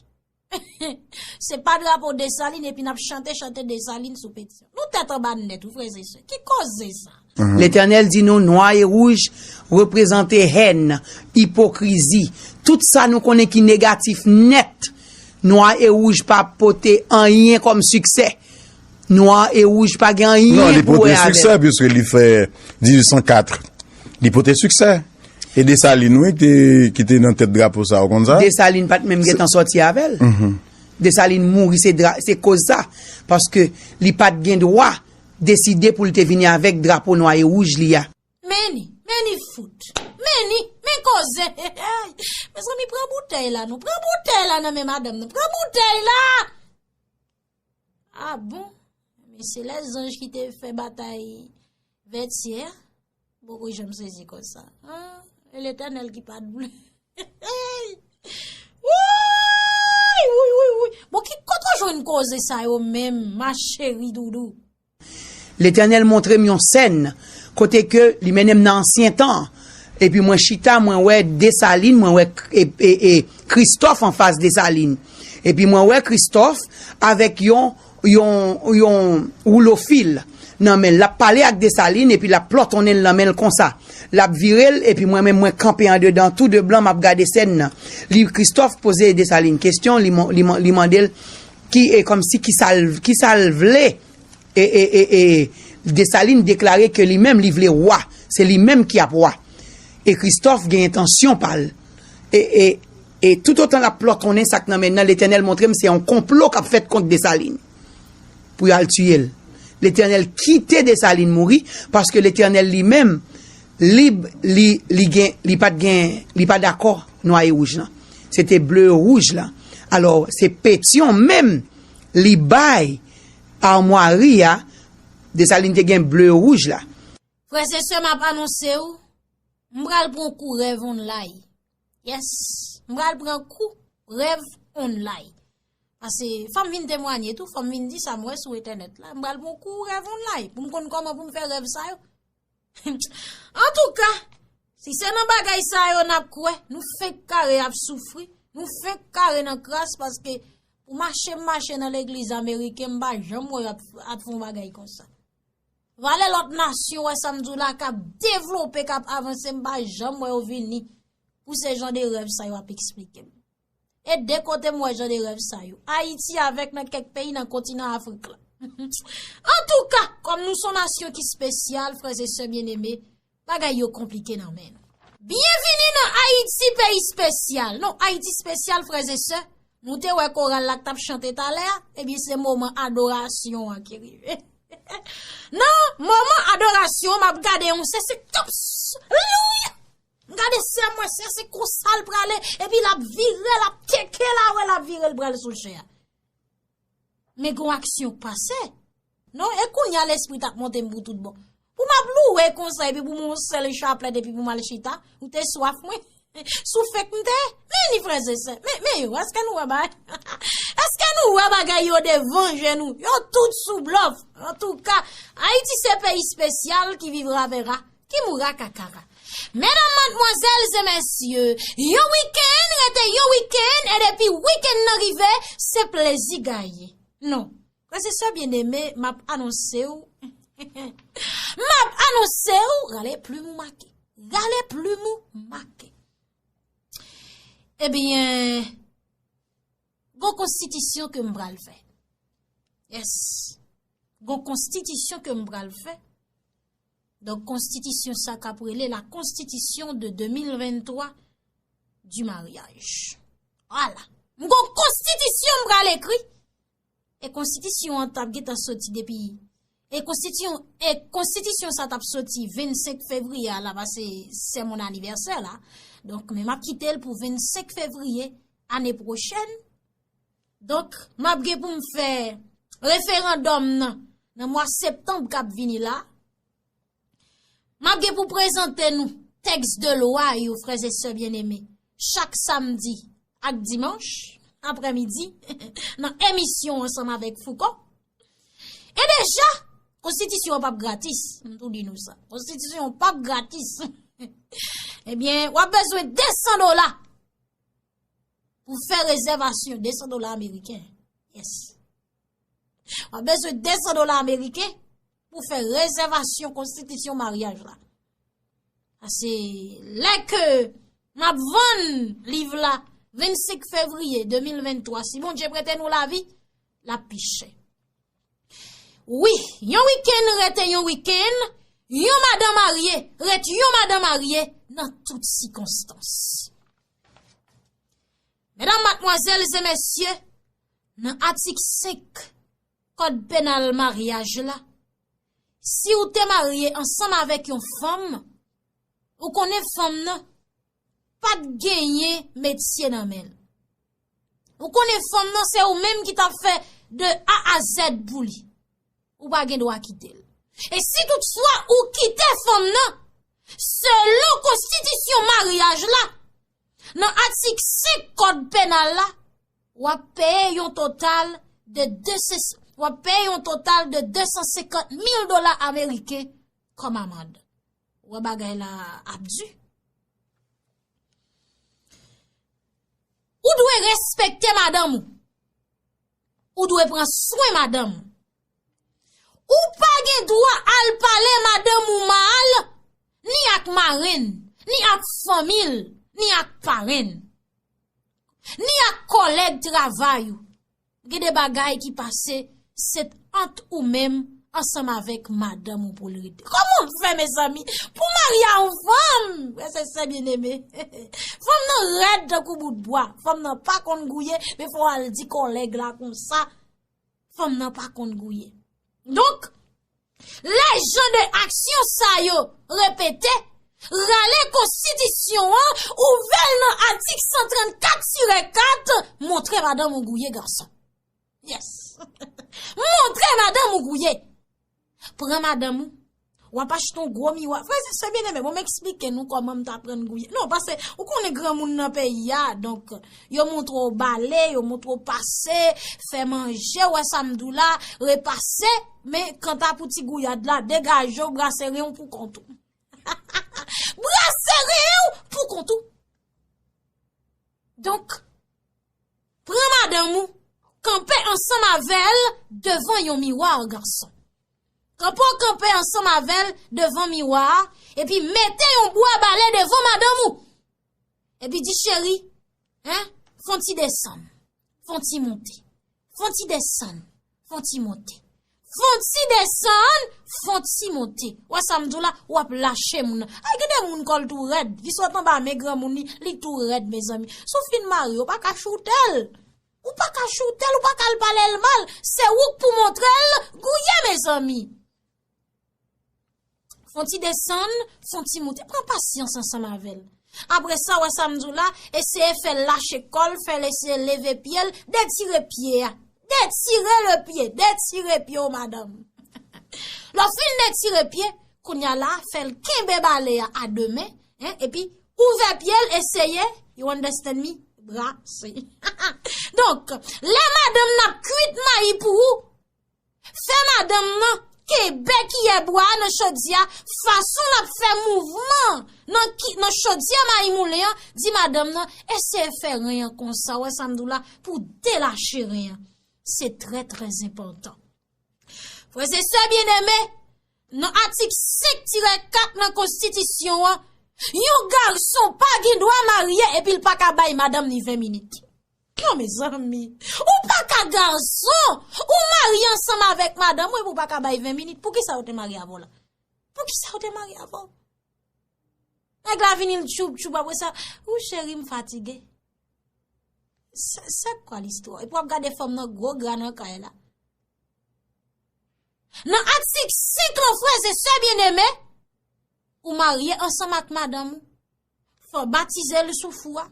Se pa drapo Desalin, epi n ap chante, chante Desalin sou Petisyon. Nou tèt anba nèt, wi, frè e sè. Ki koze sa? Letènèl di nou, nwa e wouj reprezante hèn, ipokrizi. Tout sa nou konnen ki negatif nèt, nwa e wouj pa pote anyen kòm siksè. Nwa e wouj pa gen anyen pou wè avè l. Non, li pote siksè, piske li fè dizuit san kat. Li pote siksè. E Desalin, wi, ki te, ki te nan tèt drapo sa, ou konn sa? Desalin pa t menm gentan sòti avè l. Desalin mouri, se dra, se koz sa. Paske li pa t gen dwa deside pou l te vini avèk drapo nwa e wouj li a. Men ni, men ni fout. Men ni, men koze. Mezanmi, pran boutèy la, non. Pran boutèy la nan men madanm nan. Pran boutèy la! Ah bon? Men se lèzanj ki te fè batay Vètyè. Bon, wi, jan m sezi konsa. Ah, e Letènèl ki pa t vle. Wouyy, wouyy, wouyy, wouyy. Bon, ki kote w jwenn koze sa yo menm, ma chérie doudou? Letènèl montre m yon sèn kote ke li mennen m nan ansyen tan. Epi mwen chita, mwen wè Desalin, mwen wè K-, e, e, e, Kristòf anfas Desalin. Epi mwen wè Kristòf avèk yon, yon, yon woulo fil nan men l. L ap pale ak Desalin epi l ap plòtonnen l nan men l konsa. L ap vire l epi mwen menm mwen kanpe andedan tou de blan m ap gade sèn nan. Li, Kristòf poze Desalin kesyon, li, man- li, man- li mande l ki, e, kòmsi ki sa l, ki sa l vle. E, e, e, e Desalin deklare ke li menm li vle wa. Se li menm ki ap wa. E Kristòf gen entansyon pa l. E, e, e toutotan l ap plòtonnen sa k nan men l nan, Letènèl montre m se yon konplo k ap fèt kont Desalin pou y al tiye l. Letènèl kite Desalin mouri, paske Letènèl li menm, li, li, li gen, li pa t gen, li pa dakò nwa e wouj lan. Se te ble e wouj lan. Alò, se Petyon menm, li bay Armwari a, Desalin te gen ble wouj la. Frè e sè, m ap anonse w, m pral pran kou rèv online. Yes, m pral pran kou rèv online. Paske fò m vin temwanye tou, fò m vin di sa m wè sou entènèt la. M pral pran kou rèv online pou m konn kòman pou m fè rèv sa yo. Antouka, si se nan bagay sa yo n ap kwè, nou fenk kare ap soufri, nou fenk kare nan kras, paske pou mache m mache nan legliz ameriken, m pa janm wè yo ap, ap fè yon bagay konsa. Valè lòt nasyon, wè sa m di w la, k ap devlope, k ap avanse, m pa janm wè yo vini pou se jan de rèv sa yo ap eksplike m. E de kote m wè jan de rèv sa yo. Ayiti avèk nan kèk peyi nan kontinan Afrik la. Antouka, kòm nou se yon nasyon ki espesyal, frè e sè byeneme, bagay yo konplike nan men nou. Byenvini nan Ayiti, peyi espesyal. Non, Ayiti espesyal, frè e sè. Nou te wè koral la k t ap chante talè a, ebyen se moman adorasyon an ki rive. Nan moman adorasyon, m ap gade yon sè se tops. Alelouya! M gade sè mwen, sè se konsa l prale, epi l ap vire, l ap teke la, wè l ap vire, l pral sou chè a. Men gon aksyon k pase. Non, e kounye a lespri t ap monte m pou tout bon. Pou m ap louwe konsa, epi pou m yon sèl chaplèt, epi pou m al chita, ou te swaf mwen. Sou fek m te ye. Men ni frè e sè. Men, men yo, èske nou wè bagay? Èske nou wè bagay yo devan je nou? Yo tout sou blòf. Antouka, Ayiti se peyi espesyal ki vivra vera, ki moura kakara. Medam, madmwazèl e mesye, yon wikenn rete yon wikenn, e depi wikenn nan rive, se plezi gaye. Non, frè e sè byeneme, m ap anonse w, m ap anonse w, rale plim ou make. Rale plim ou make. Ebyen, gon konstitisyon ke m pral fè. Yes. Gon konstitisyon ke m pral fè. Donk, konstitisyon sa k ap rele la konstitisyon de de mil venntwa, du mariage. Vwala. M gon konstitisyon m pral ekri. E konstitisyon an t ap gentan soti depi. E konstitisyon, e konstitisyon sa t ap soti vennsenk fevriye a la, paske se mon anivèsè la. Donk, men m ap kite l pou vennsenk fevriye ane pwochèn. Donk, m ap gen pou m fè referandòm nan, nan mwa septanm k ap vini la. M ap gen pou prezante nou tèks de lwa yo, frè e sè byeneme, chak samdi ak dimanch, aprèmidi, nan emisyon Ansanm avèk Fouco. E deja, konstitisyon an p ap gratis, m tou di nou sa. Konstitisyon an p ap gratis. Ebyen, w ap bezwen de san dola pou fè rezèvasyon, de san dola ameriken. Yes. W ap bezwen de san dola ameriken pou fè rezèvasyon konstitisyon maryaj la. Paske lè ke m ap vann liv la vennsenk fevriye de mil venntwa, si Bondye prete nou lavi, l ap pi chè. Wi, yon wikenn rete yon wikenn, yon madan marye ret yon madan marye nan tout sikonstans. Medam, madmwazèl e mesye, nan atik senk Kòd penal maryaj la, si w te marye ansanm avèk yon fanm, ou konnen fanm nan pa t genyen metye nan men l. Ou konnen fanm nan se ou menm ki t ap fè de A a Z pou li. Ou pa gen dwa kite l. E si toutfwa ou kite fanm nan, selon konstitisyon maryaj la, nan atik senk Kòd penal la, w ap peye yon total de de, w ap peye yon total de de san senkant mil dola ameriken kòm amann. Ou wè bagay la ap di. Ou dwe respekte madanm ou. Ou dwe pran swen madanm ou. Ou pa gen dwa al pale madanm ou mal, ni ak marenn, ni ak fanmi l, ni ak parenn, ni ak kòlèg travay ou. Gen de bagay ki pase, se ant ou menm ansanm avèk madanm ou pou l rete. Kòman w fè, mezanmi, pou w marye a yon fanm? Frè e sè byeneme. Fanm nan rèd tankou bout bwa. Fanm nan pa konn gouye, men fò w al di kòlèg la konsa. Fanm nan pa konn gouye. Donk, lè jan de aksyon sa yo repete, rale konstitisyon an, ouvè l nan atik san trannkat tirè kat, montre madanm ou gouye gason. Yes. Montre madanm ou gouye. Pran madanm ou. W ap achte yon gwo miwa. Frè e sè byeneme, bon, m eksplike nou kòman m t aprann gouye. Non, paske ou konnen granmoun nan peyi a, donk, yo montre w bale, yo montre w pase, fè manje, w wè sa m di w la, repase, men kanta pou ti gouyad la, degaje w, brase ren w pou kont ou. Brase ren w pou kont ou. Donk, pran madanm ou, kanpe ansanm avè l devan yon miwa, gason. Kanpe w kanpe ansanm avè l devan miwa a, epi mete yon bwa bale devan madanm ou. Epi di, cheri, en, fè yon ti desann, fè yon ti monte, fè yon ti desann, fè yon ti monte. Fè yon ti desann, fè yon ti monte. W wè sa m di w la, w ap lache moun nan. Ay, gen de moun kò l tou rèd. Li sot anba men granmoun li, li tou rèd, mezanmi. Si w fin marye, ou pa ka choute l. Ou pa ka choute l, ou pa ka al pale l mal. Se ou k pou montre l gouye, mezanmi. Fè yon ti desann, fè yon ti monte. Pran pasyans ansanm avè l. Apre sa, w wè sa m di w la, eseye fè l lache kò l, fè l eseye leve pye l, detire pye a. Detire le pye, detire pye w, madanm. Lè w fin detire pye, kounye a la, fè l kenbe bale a a de men, en, epi ouvè pye l, eseye, you understand me? Brase. Donk, lè madanm nan ap kwit mayi pou ou, fè madanm nan kenbe kiyè bwa a nan chodyè a, fason l ap fè mouvman nan ki, nan chodyè mayi moulen an, di madanm nan, eseye fè ren an konsa, w wè sa m di w la, pou delache ren an. Se trè, trè enpòtan. Frè e sè byeneme, nan atik senk tirè kat nan konstitisyon an, yon gason pa gen dwa marye epi l pa ka bay madanm ni ven minit. Non, mezanmi, ou pa ka gason, ou marye ansanm avèk madanm ou epi ou pa ka bay ven minit. Poukisa yo te marye avè w la? Poukisa yo te marye avè w? Nèg la vini l tchoup tchoup, apre sa, ou cheri, m fatige. Se, se kwa listwa? Epi w ap gade fanm nan gwo gra nan kay la. Nan atik senk lan, frè e sè byeneme, ou marye ansanm ak madanm ou, fò w batize l sou fou a,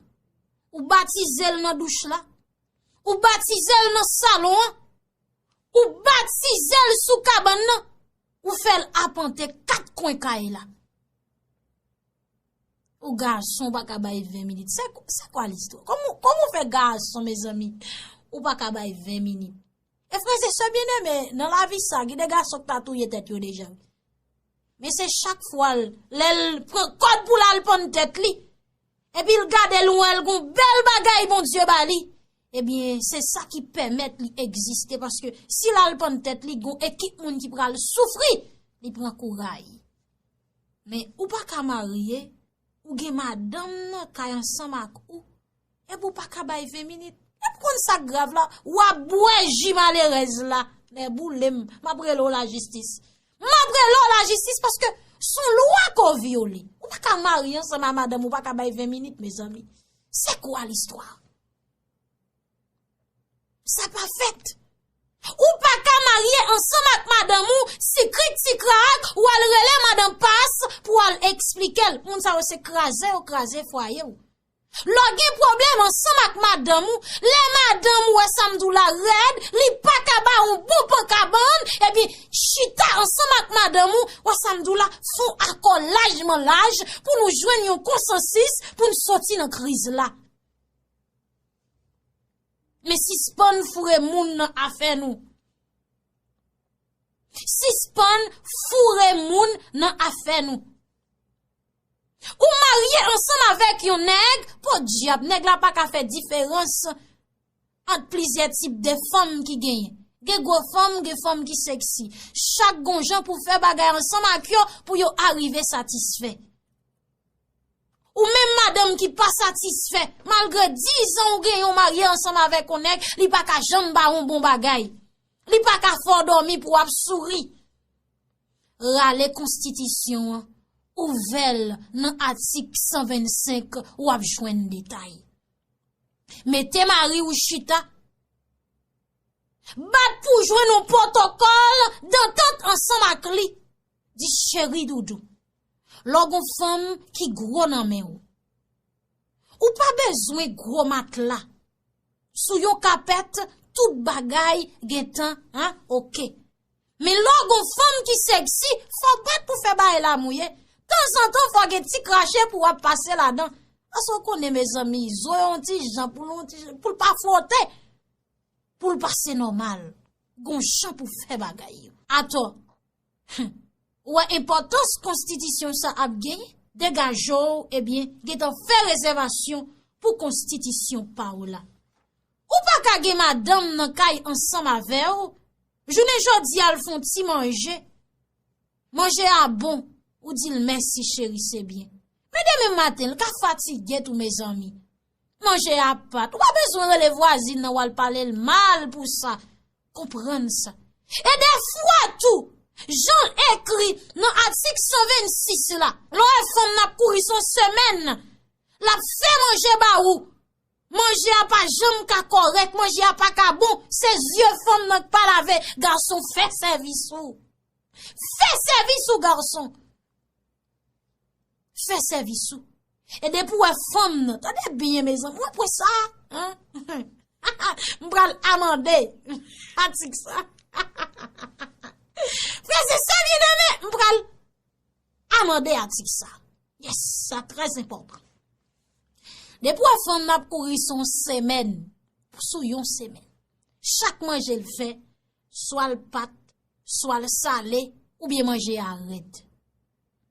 ou batize l nan douch la, ou batize l nan salon an, ou batize l sou kabann nan, ou fè l apante kat kwen kay la. Ou gason pa ka bay ven minit. Se, se kwa listwa? Kòman, kòman w fè gason, mezanmi? Ou pa ka bay ven minit. E frè e sè byeneme, nan lavi sa, gen de gason ki ta touye tèt yo deja. Men se chak fwa l, lè l pran kòd pou l al pann tèt li, epi l gade l wè l gon bèl bagay Bondye ba li, ebyen, se sa ki pèmèt li egziste, paske si l al pann tèt li, gon ekip moun ki pral soufri, li pran kouray. Men ou pa ka marye, ou gen madanm nan kay ansanm ak ou, epi ou pa ka bay ven minit. Epi konn sa k grav la, w ap bwè ji malerèz la. Nèboule m, m ap rele w lajistis. M ap rele w lajistis paske s on lwa ke w vyole. Ou pa ka marye ansanm a madanm ou pa ka bay ven minit, mezanmi. Se kwa listwa? Sa pa fèt. Ou pa ka marye ansanm ak madanm ou, ti krik ti krak, ou al rele madan pas pou al eksplike l. Moun sa yo se kraze yo kraze fwaye w. Lè w gen pwoblèm ansanm ak madanm ou, lè madanm ou wè sa m di w la rèd, li pa ka ba w yon bon pan kabann, epi chita ansanm ak madanm ou, wè sa m di w la, fè yon akò lajman laj pou nou jwenn yon konsansis pou n soti nan kriz la. Men sispann foure moun nan afè nou. Sispann foure moun nan afè nou. Ou marye ansanm avèk yon nèg, podyab, nèg la pa ka fè diferans ant plizyè tip de fanm ki genyen. Gen gwo fanm, gen fanm ki seksi. Chak gon jan pou fè bagay ansanm ak yo pou yo arive satisfè. Ou menm madanm ki pa satisfè, malgre diz an ou genyen w marye ansanm avèk yon nèg, li pa ka janm ba w yon bon bagay. Li pa ka fè w dòmi pou w ap souri. Rale konstitisyon an, ouvè l nan atik san vennsenk, w ap jwenn detay. Mete mari w chita. Bat pou jwenn yon pwotokòl dantant ansanm ak li. Di cheri doudou. Lè w gon fanm ki gwo nan men w, ou pa bezwen gwo matla. Sou yon kapèt, tout bagay gentan, an, oke. Men lè w gon fanm ki seksi, fò w bat pou fè bagay la mouye. Tanzantan, fò gen ti krache pou w ap pase ladan. Paske w konnen, mezanmi, zo yo yon ti jan pou l, yon ti jan, pou l pa fwote. Pou l pase nòmal. Gon jan pou fè bagay yo. Atò, ou wè enpòtans konstitisyon sa ap genyen? Degaje w, ebyen, gentan fè rezèvasyon pou konstitisyon pa w la. Ou pa ka gen madanm nan kay ansanm avè w, jounen jodi a l fè yon ti manje. Manje a bon, ou di l mèsi cheri, se byen. Men demen maten, l ka fatige tou, mezanmi. Manje a pat, ou pa bezwen rele vwazin nan w al pale l mal pou sa. Konprann sa. E defwa tou, jan l ekri nan atik san vennsis la, lè w wè fanm nan ap kouri s on semèn, l ap fè manje ba ou. Manje a pa janm ka kòrèk, manje a pa ka bon, se zye fanm nan k pa lave, gason fè sèvis ou. Fè sèvis ou, gason. Fè sèvis ou. E depi w wè fanm nan, tande byen, mezanmi, w ap wè sa, an? M pral amande atik sa. Frè e sè byeneme, m pral amande atik sa. Yes, sa trè enpòtan. Depi w wè fanm nan ap kouri s on semèn, sou yon semèn, chak manje l fè, swa l pat, swa l sale, oubyen manje a rèd.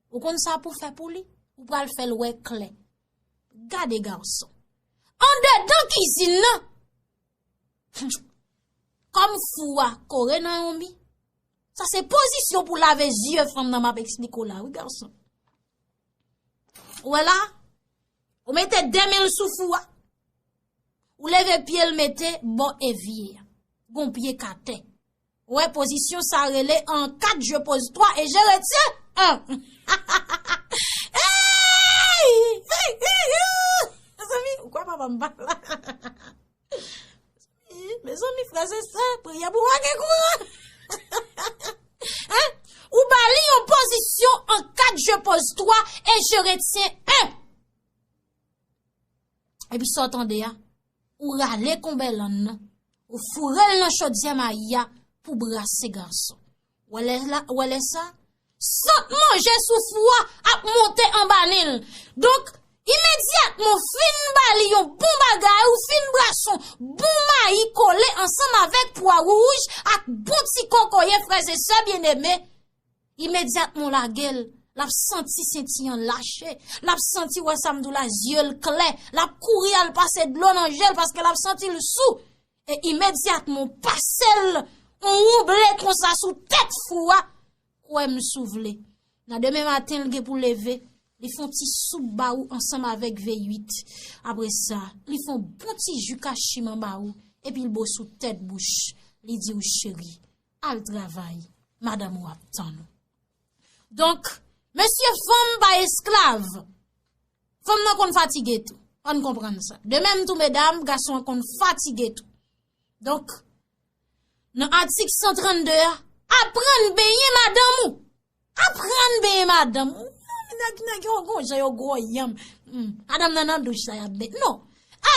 Ou konn sa pou fè pou li? Ou pral fè l wè klè. Gade gason. Andedan kizin nan, kòm fou a kore nan yon mi. Sa se pozisyon pou lave zye fanm nan m ap eksplike w la, wi, gason. Ou wè la? Ou mete de men l sou fou a. Ou leve pye l mete bò evye a. Gon pye k atè. Ou wè pozisyon sa rele en quatre, je pose trois et je retire un. Mezanmi, frè e sè, priyè pou w gen kouran. Hein? Ou ba li yon pozisyon an kat je pose twa e je retyen en. Epi sa w tande a, ou rale konbèlann nan, ou foure l nan chodyè mayi a pou brase gason. Ou wè lè la, ou wè lè sa? Sant manje sou fou a ap monte anba nen l. Donk, imedyatman, w fin ba li yon bon bagay, ou fin brase yon bon mayi kole ansanm avèk pwa wouj ak bon ti kokoye, frè e sè byeneme, imedyatman w lage l, l ap santi senti an lache, l ap santi, wè sa m di w la, zye l klè, l ap kouri al pase dlo nan je l paske l ap santi l sou. E imedyatman w pase l yon wonble konsa sou tèt fou a, kwè m si w vle. Nan demen maten, l gen pou leve, li fè yon ti soup ba ou ansanm avèk V uit. Apre sa, li fè yon bon ti ji kachiman ba ou, epi l bo sou tèt bouch. Li di w, cheri, al travay, madanm ou ap tann ou. Donk, mesye, fanm pa esklav. Fanm nan konn fatige tou. Ann konprann sa. De menm tou, medam, gason an konn fatige tou. Donk, nan atik san trannde a, aprann benyen madanm ou. Aprann benyen madanm ou. Nèg, nèg yo gon jan yo gwo yanm. Hmm. Madanm nan nan douch la, y ap benyen. Non.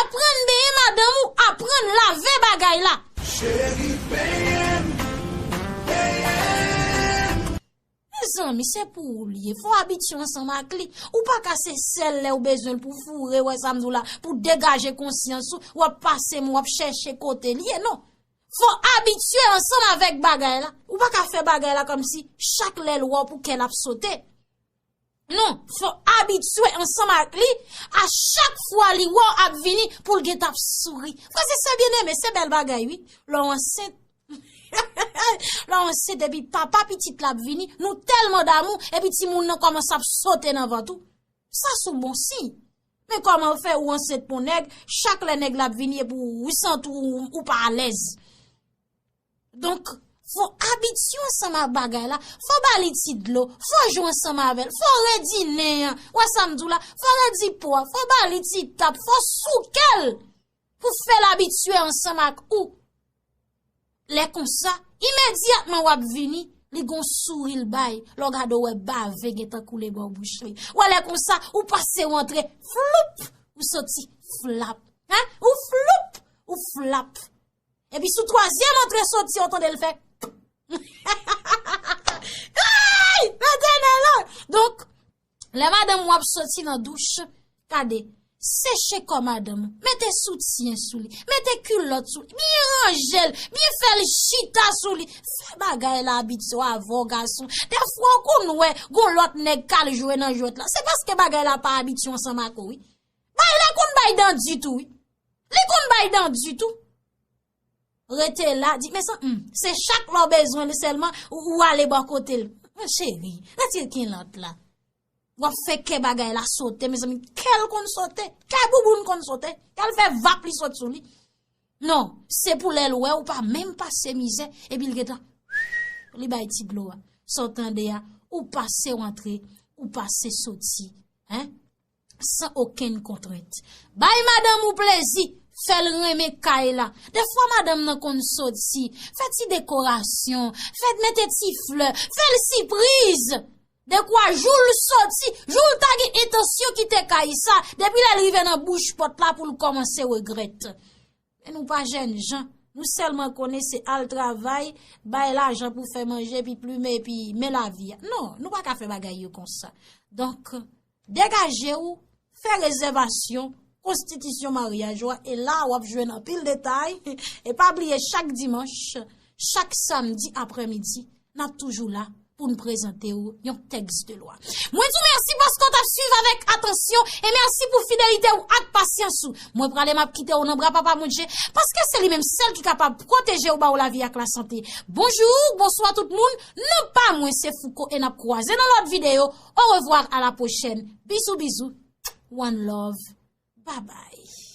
Aprann benyen madanm ou, aprann lave bagay la. Cheri, benyen m, benyen m. Mezanmi, se pou ou l ye. Fò w abitye ansanm ak li. Ou pa ka se sèl lè ou bezwen l pou foure, wè sa m di w la, pou degaje konsyans ou, w ap pase men w ap chèche kote l ye, non. Fò w abitye ansanm avèk bagay la. Ou pa ka fè bagay la kòmsi chak lè l wè w pou kè l ap sote. Non, fò w abitye ansanm ak li, a chak fwa li wè w ap vini, pou l gentan ap souri. Frè e sè byeneme, se bèl bagay, wi. Lè w ansent, lè w ansent epi papa pitit la ap vini, nou tèlman damou, epi timoun nan kòmanse ap sote nan vant ou. Sa se yon bon siy. Men kòman w fè ou ansent pou nèg, chak lè nèg la ap vini epi ou, ou santi ou, ou pa alèz. Donk, fò w abitye ansanm ak bagay la, fò w ba li ti dlo, fò w jwe ansanm avè l, fò w redi nen an, wè sa m di w la, fò w redi po a, fò w ba li ti tap, fò w souke l pou fè l abitye ansanm ak ou. Lè konsa, imedyatman w ap vini, li gon souri l bay, lè w gade w wè bave gentan koule bò bouch li. Wè lè konsa, ou pase w antre, floup, ou soti, flap. Hein? Ou floup, ou flap. Epi sou twazyèm antre soti, w tande l fè. Ay! Letènèl! Donk, lè madanm w ap soti nan douch, gade, seche kò madanm ou, mete soutyen sou li, mete kilòt sou li, byen ranje l, byen fè l chita sou li. Fè bagay la abitye w avè w gason. Dèfwa w konn wè gon lòt nèg k al jwe nan jwèt la. Se paske bagay la pa abitye w ansanm ak ou, wi. Bagay la konn bay dan ditou, wi. Li konn bay dan ditou. Rete la, di, men sa, hmm, se chak lè w bezwen li sèlman, ou, ou ale bò kote l. Men cheri, retire kilòt la. W ap fè kè bagay la sote, mezanmi, kè l konn sote, kè bouboun konn sote, kè l fè vap li sot sou li. Non, se pou lè l wè ou pa menm pase mizè, epi l gentan, li bay ti dlo a. Sa w tande a, ou pase w antre, ou pase soti, hein? San okenn kontrent. Bay madanm ou plezi, fè l renmen kay la. Dèfwa madanm nan konn soti, fè ti dekorasyon, fè mete ti flè, fè l sipriz. Dekwa jou l soti, jou l ta gen entansyon kite kay sa, depi lè l rive nan bouch pòt la pou l kòmanse regrèt. Men nou pa jènjan. Nou sèlman konnen se al travay, bay lajan pou fè manje, epi plimen, epi men lavi a. Non, nou pa ka fè bagay yo konsa. Donk, degaje w, fè rezèvasyon, konstitisyon maryaj ou a, e la w ap jwenn anpil detay. E pa bliye chak dimanch, chak samdi aprèmidi, n ap toujou la pou n prezante w yon tèks de lwa. Mwen di w mèsi paske w t ap swiv avèk atansyon e mèsi pou fidelite w ak pasyans ou. Mwen prale, m ap kite w nan bra Papa Bondye paske se li menm sèl ki kapab pwoteje w, ba w lavi ak lasante. Bonjou, bonswa tout moun. Non pa mwen se Fouco e n ap kwaze nan lòt videyo. Au revoir, à la prochaine. Bizou, bizou. One love. Bye bye.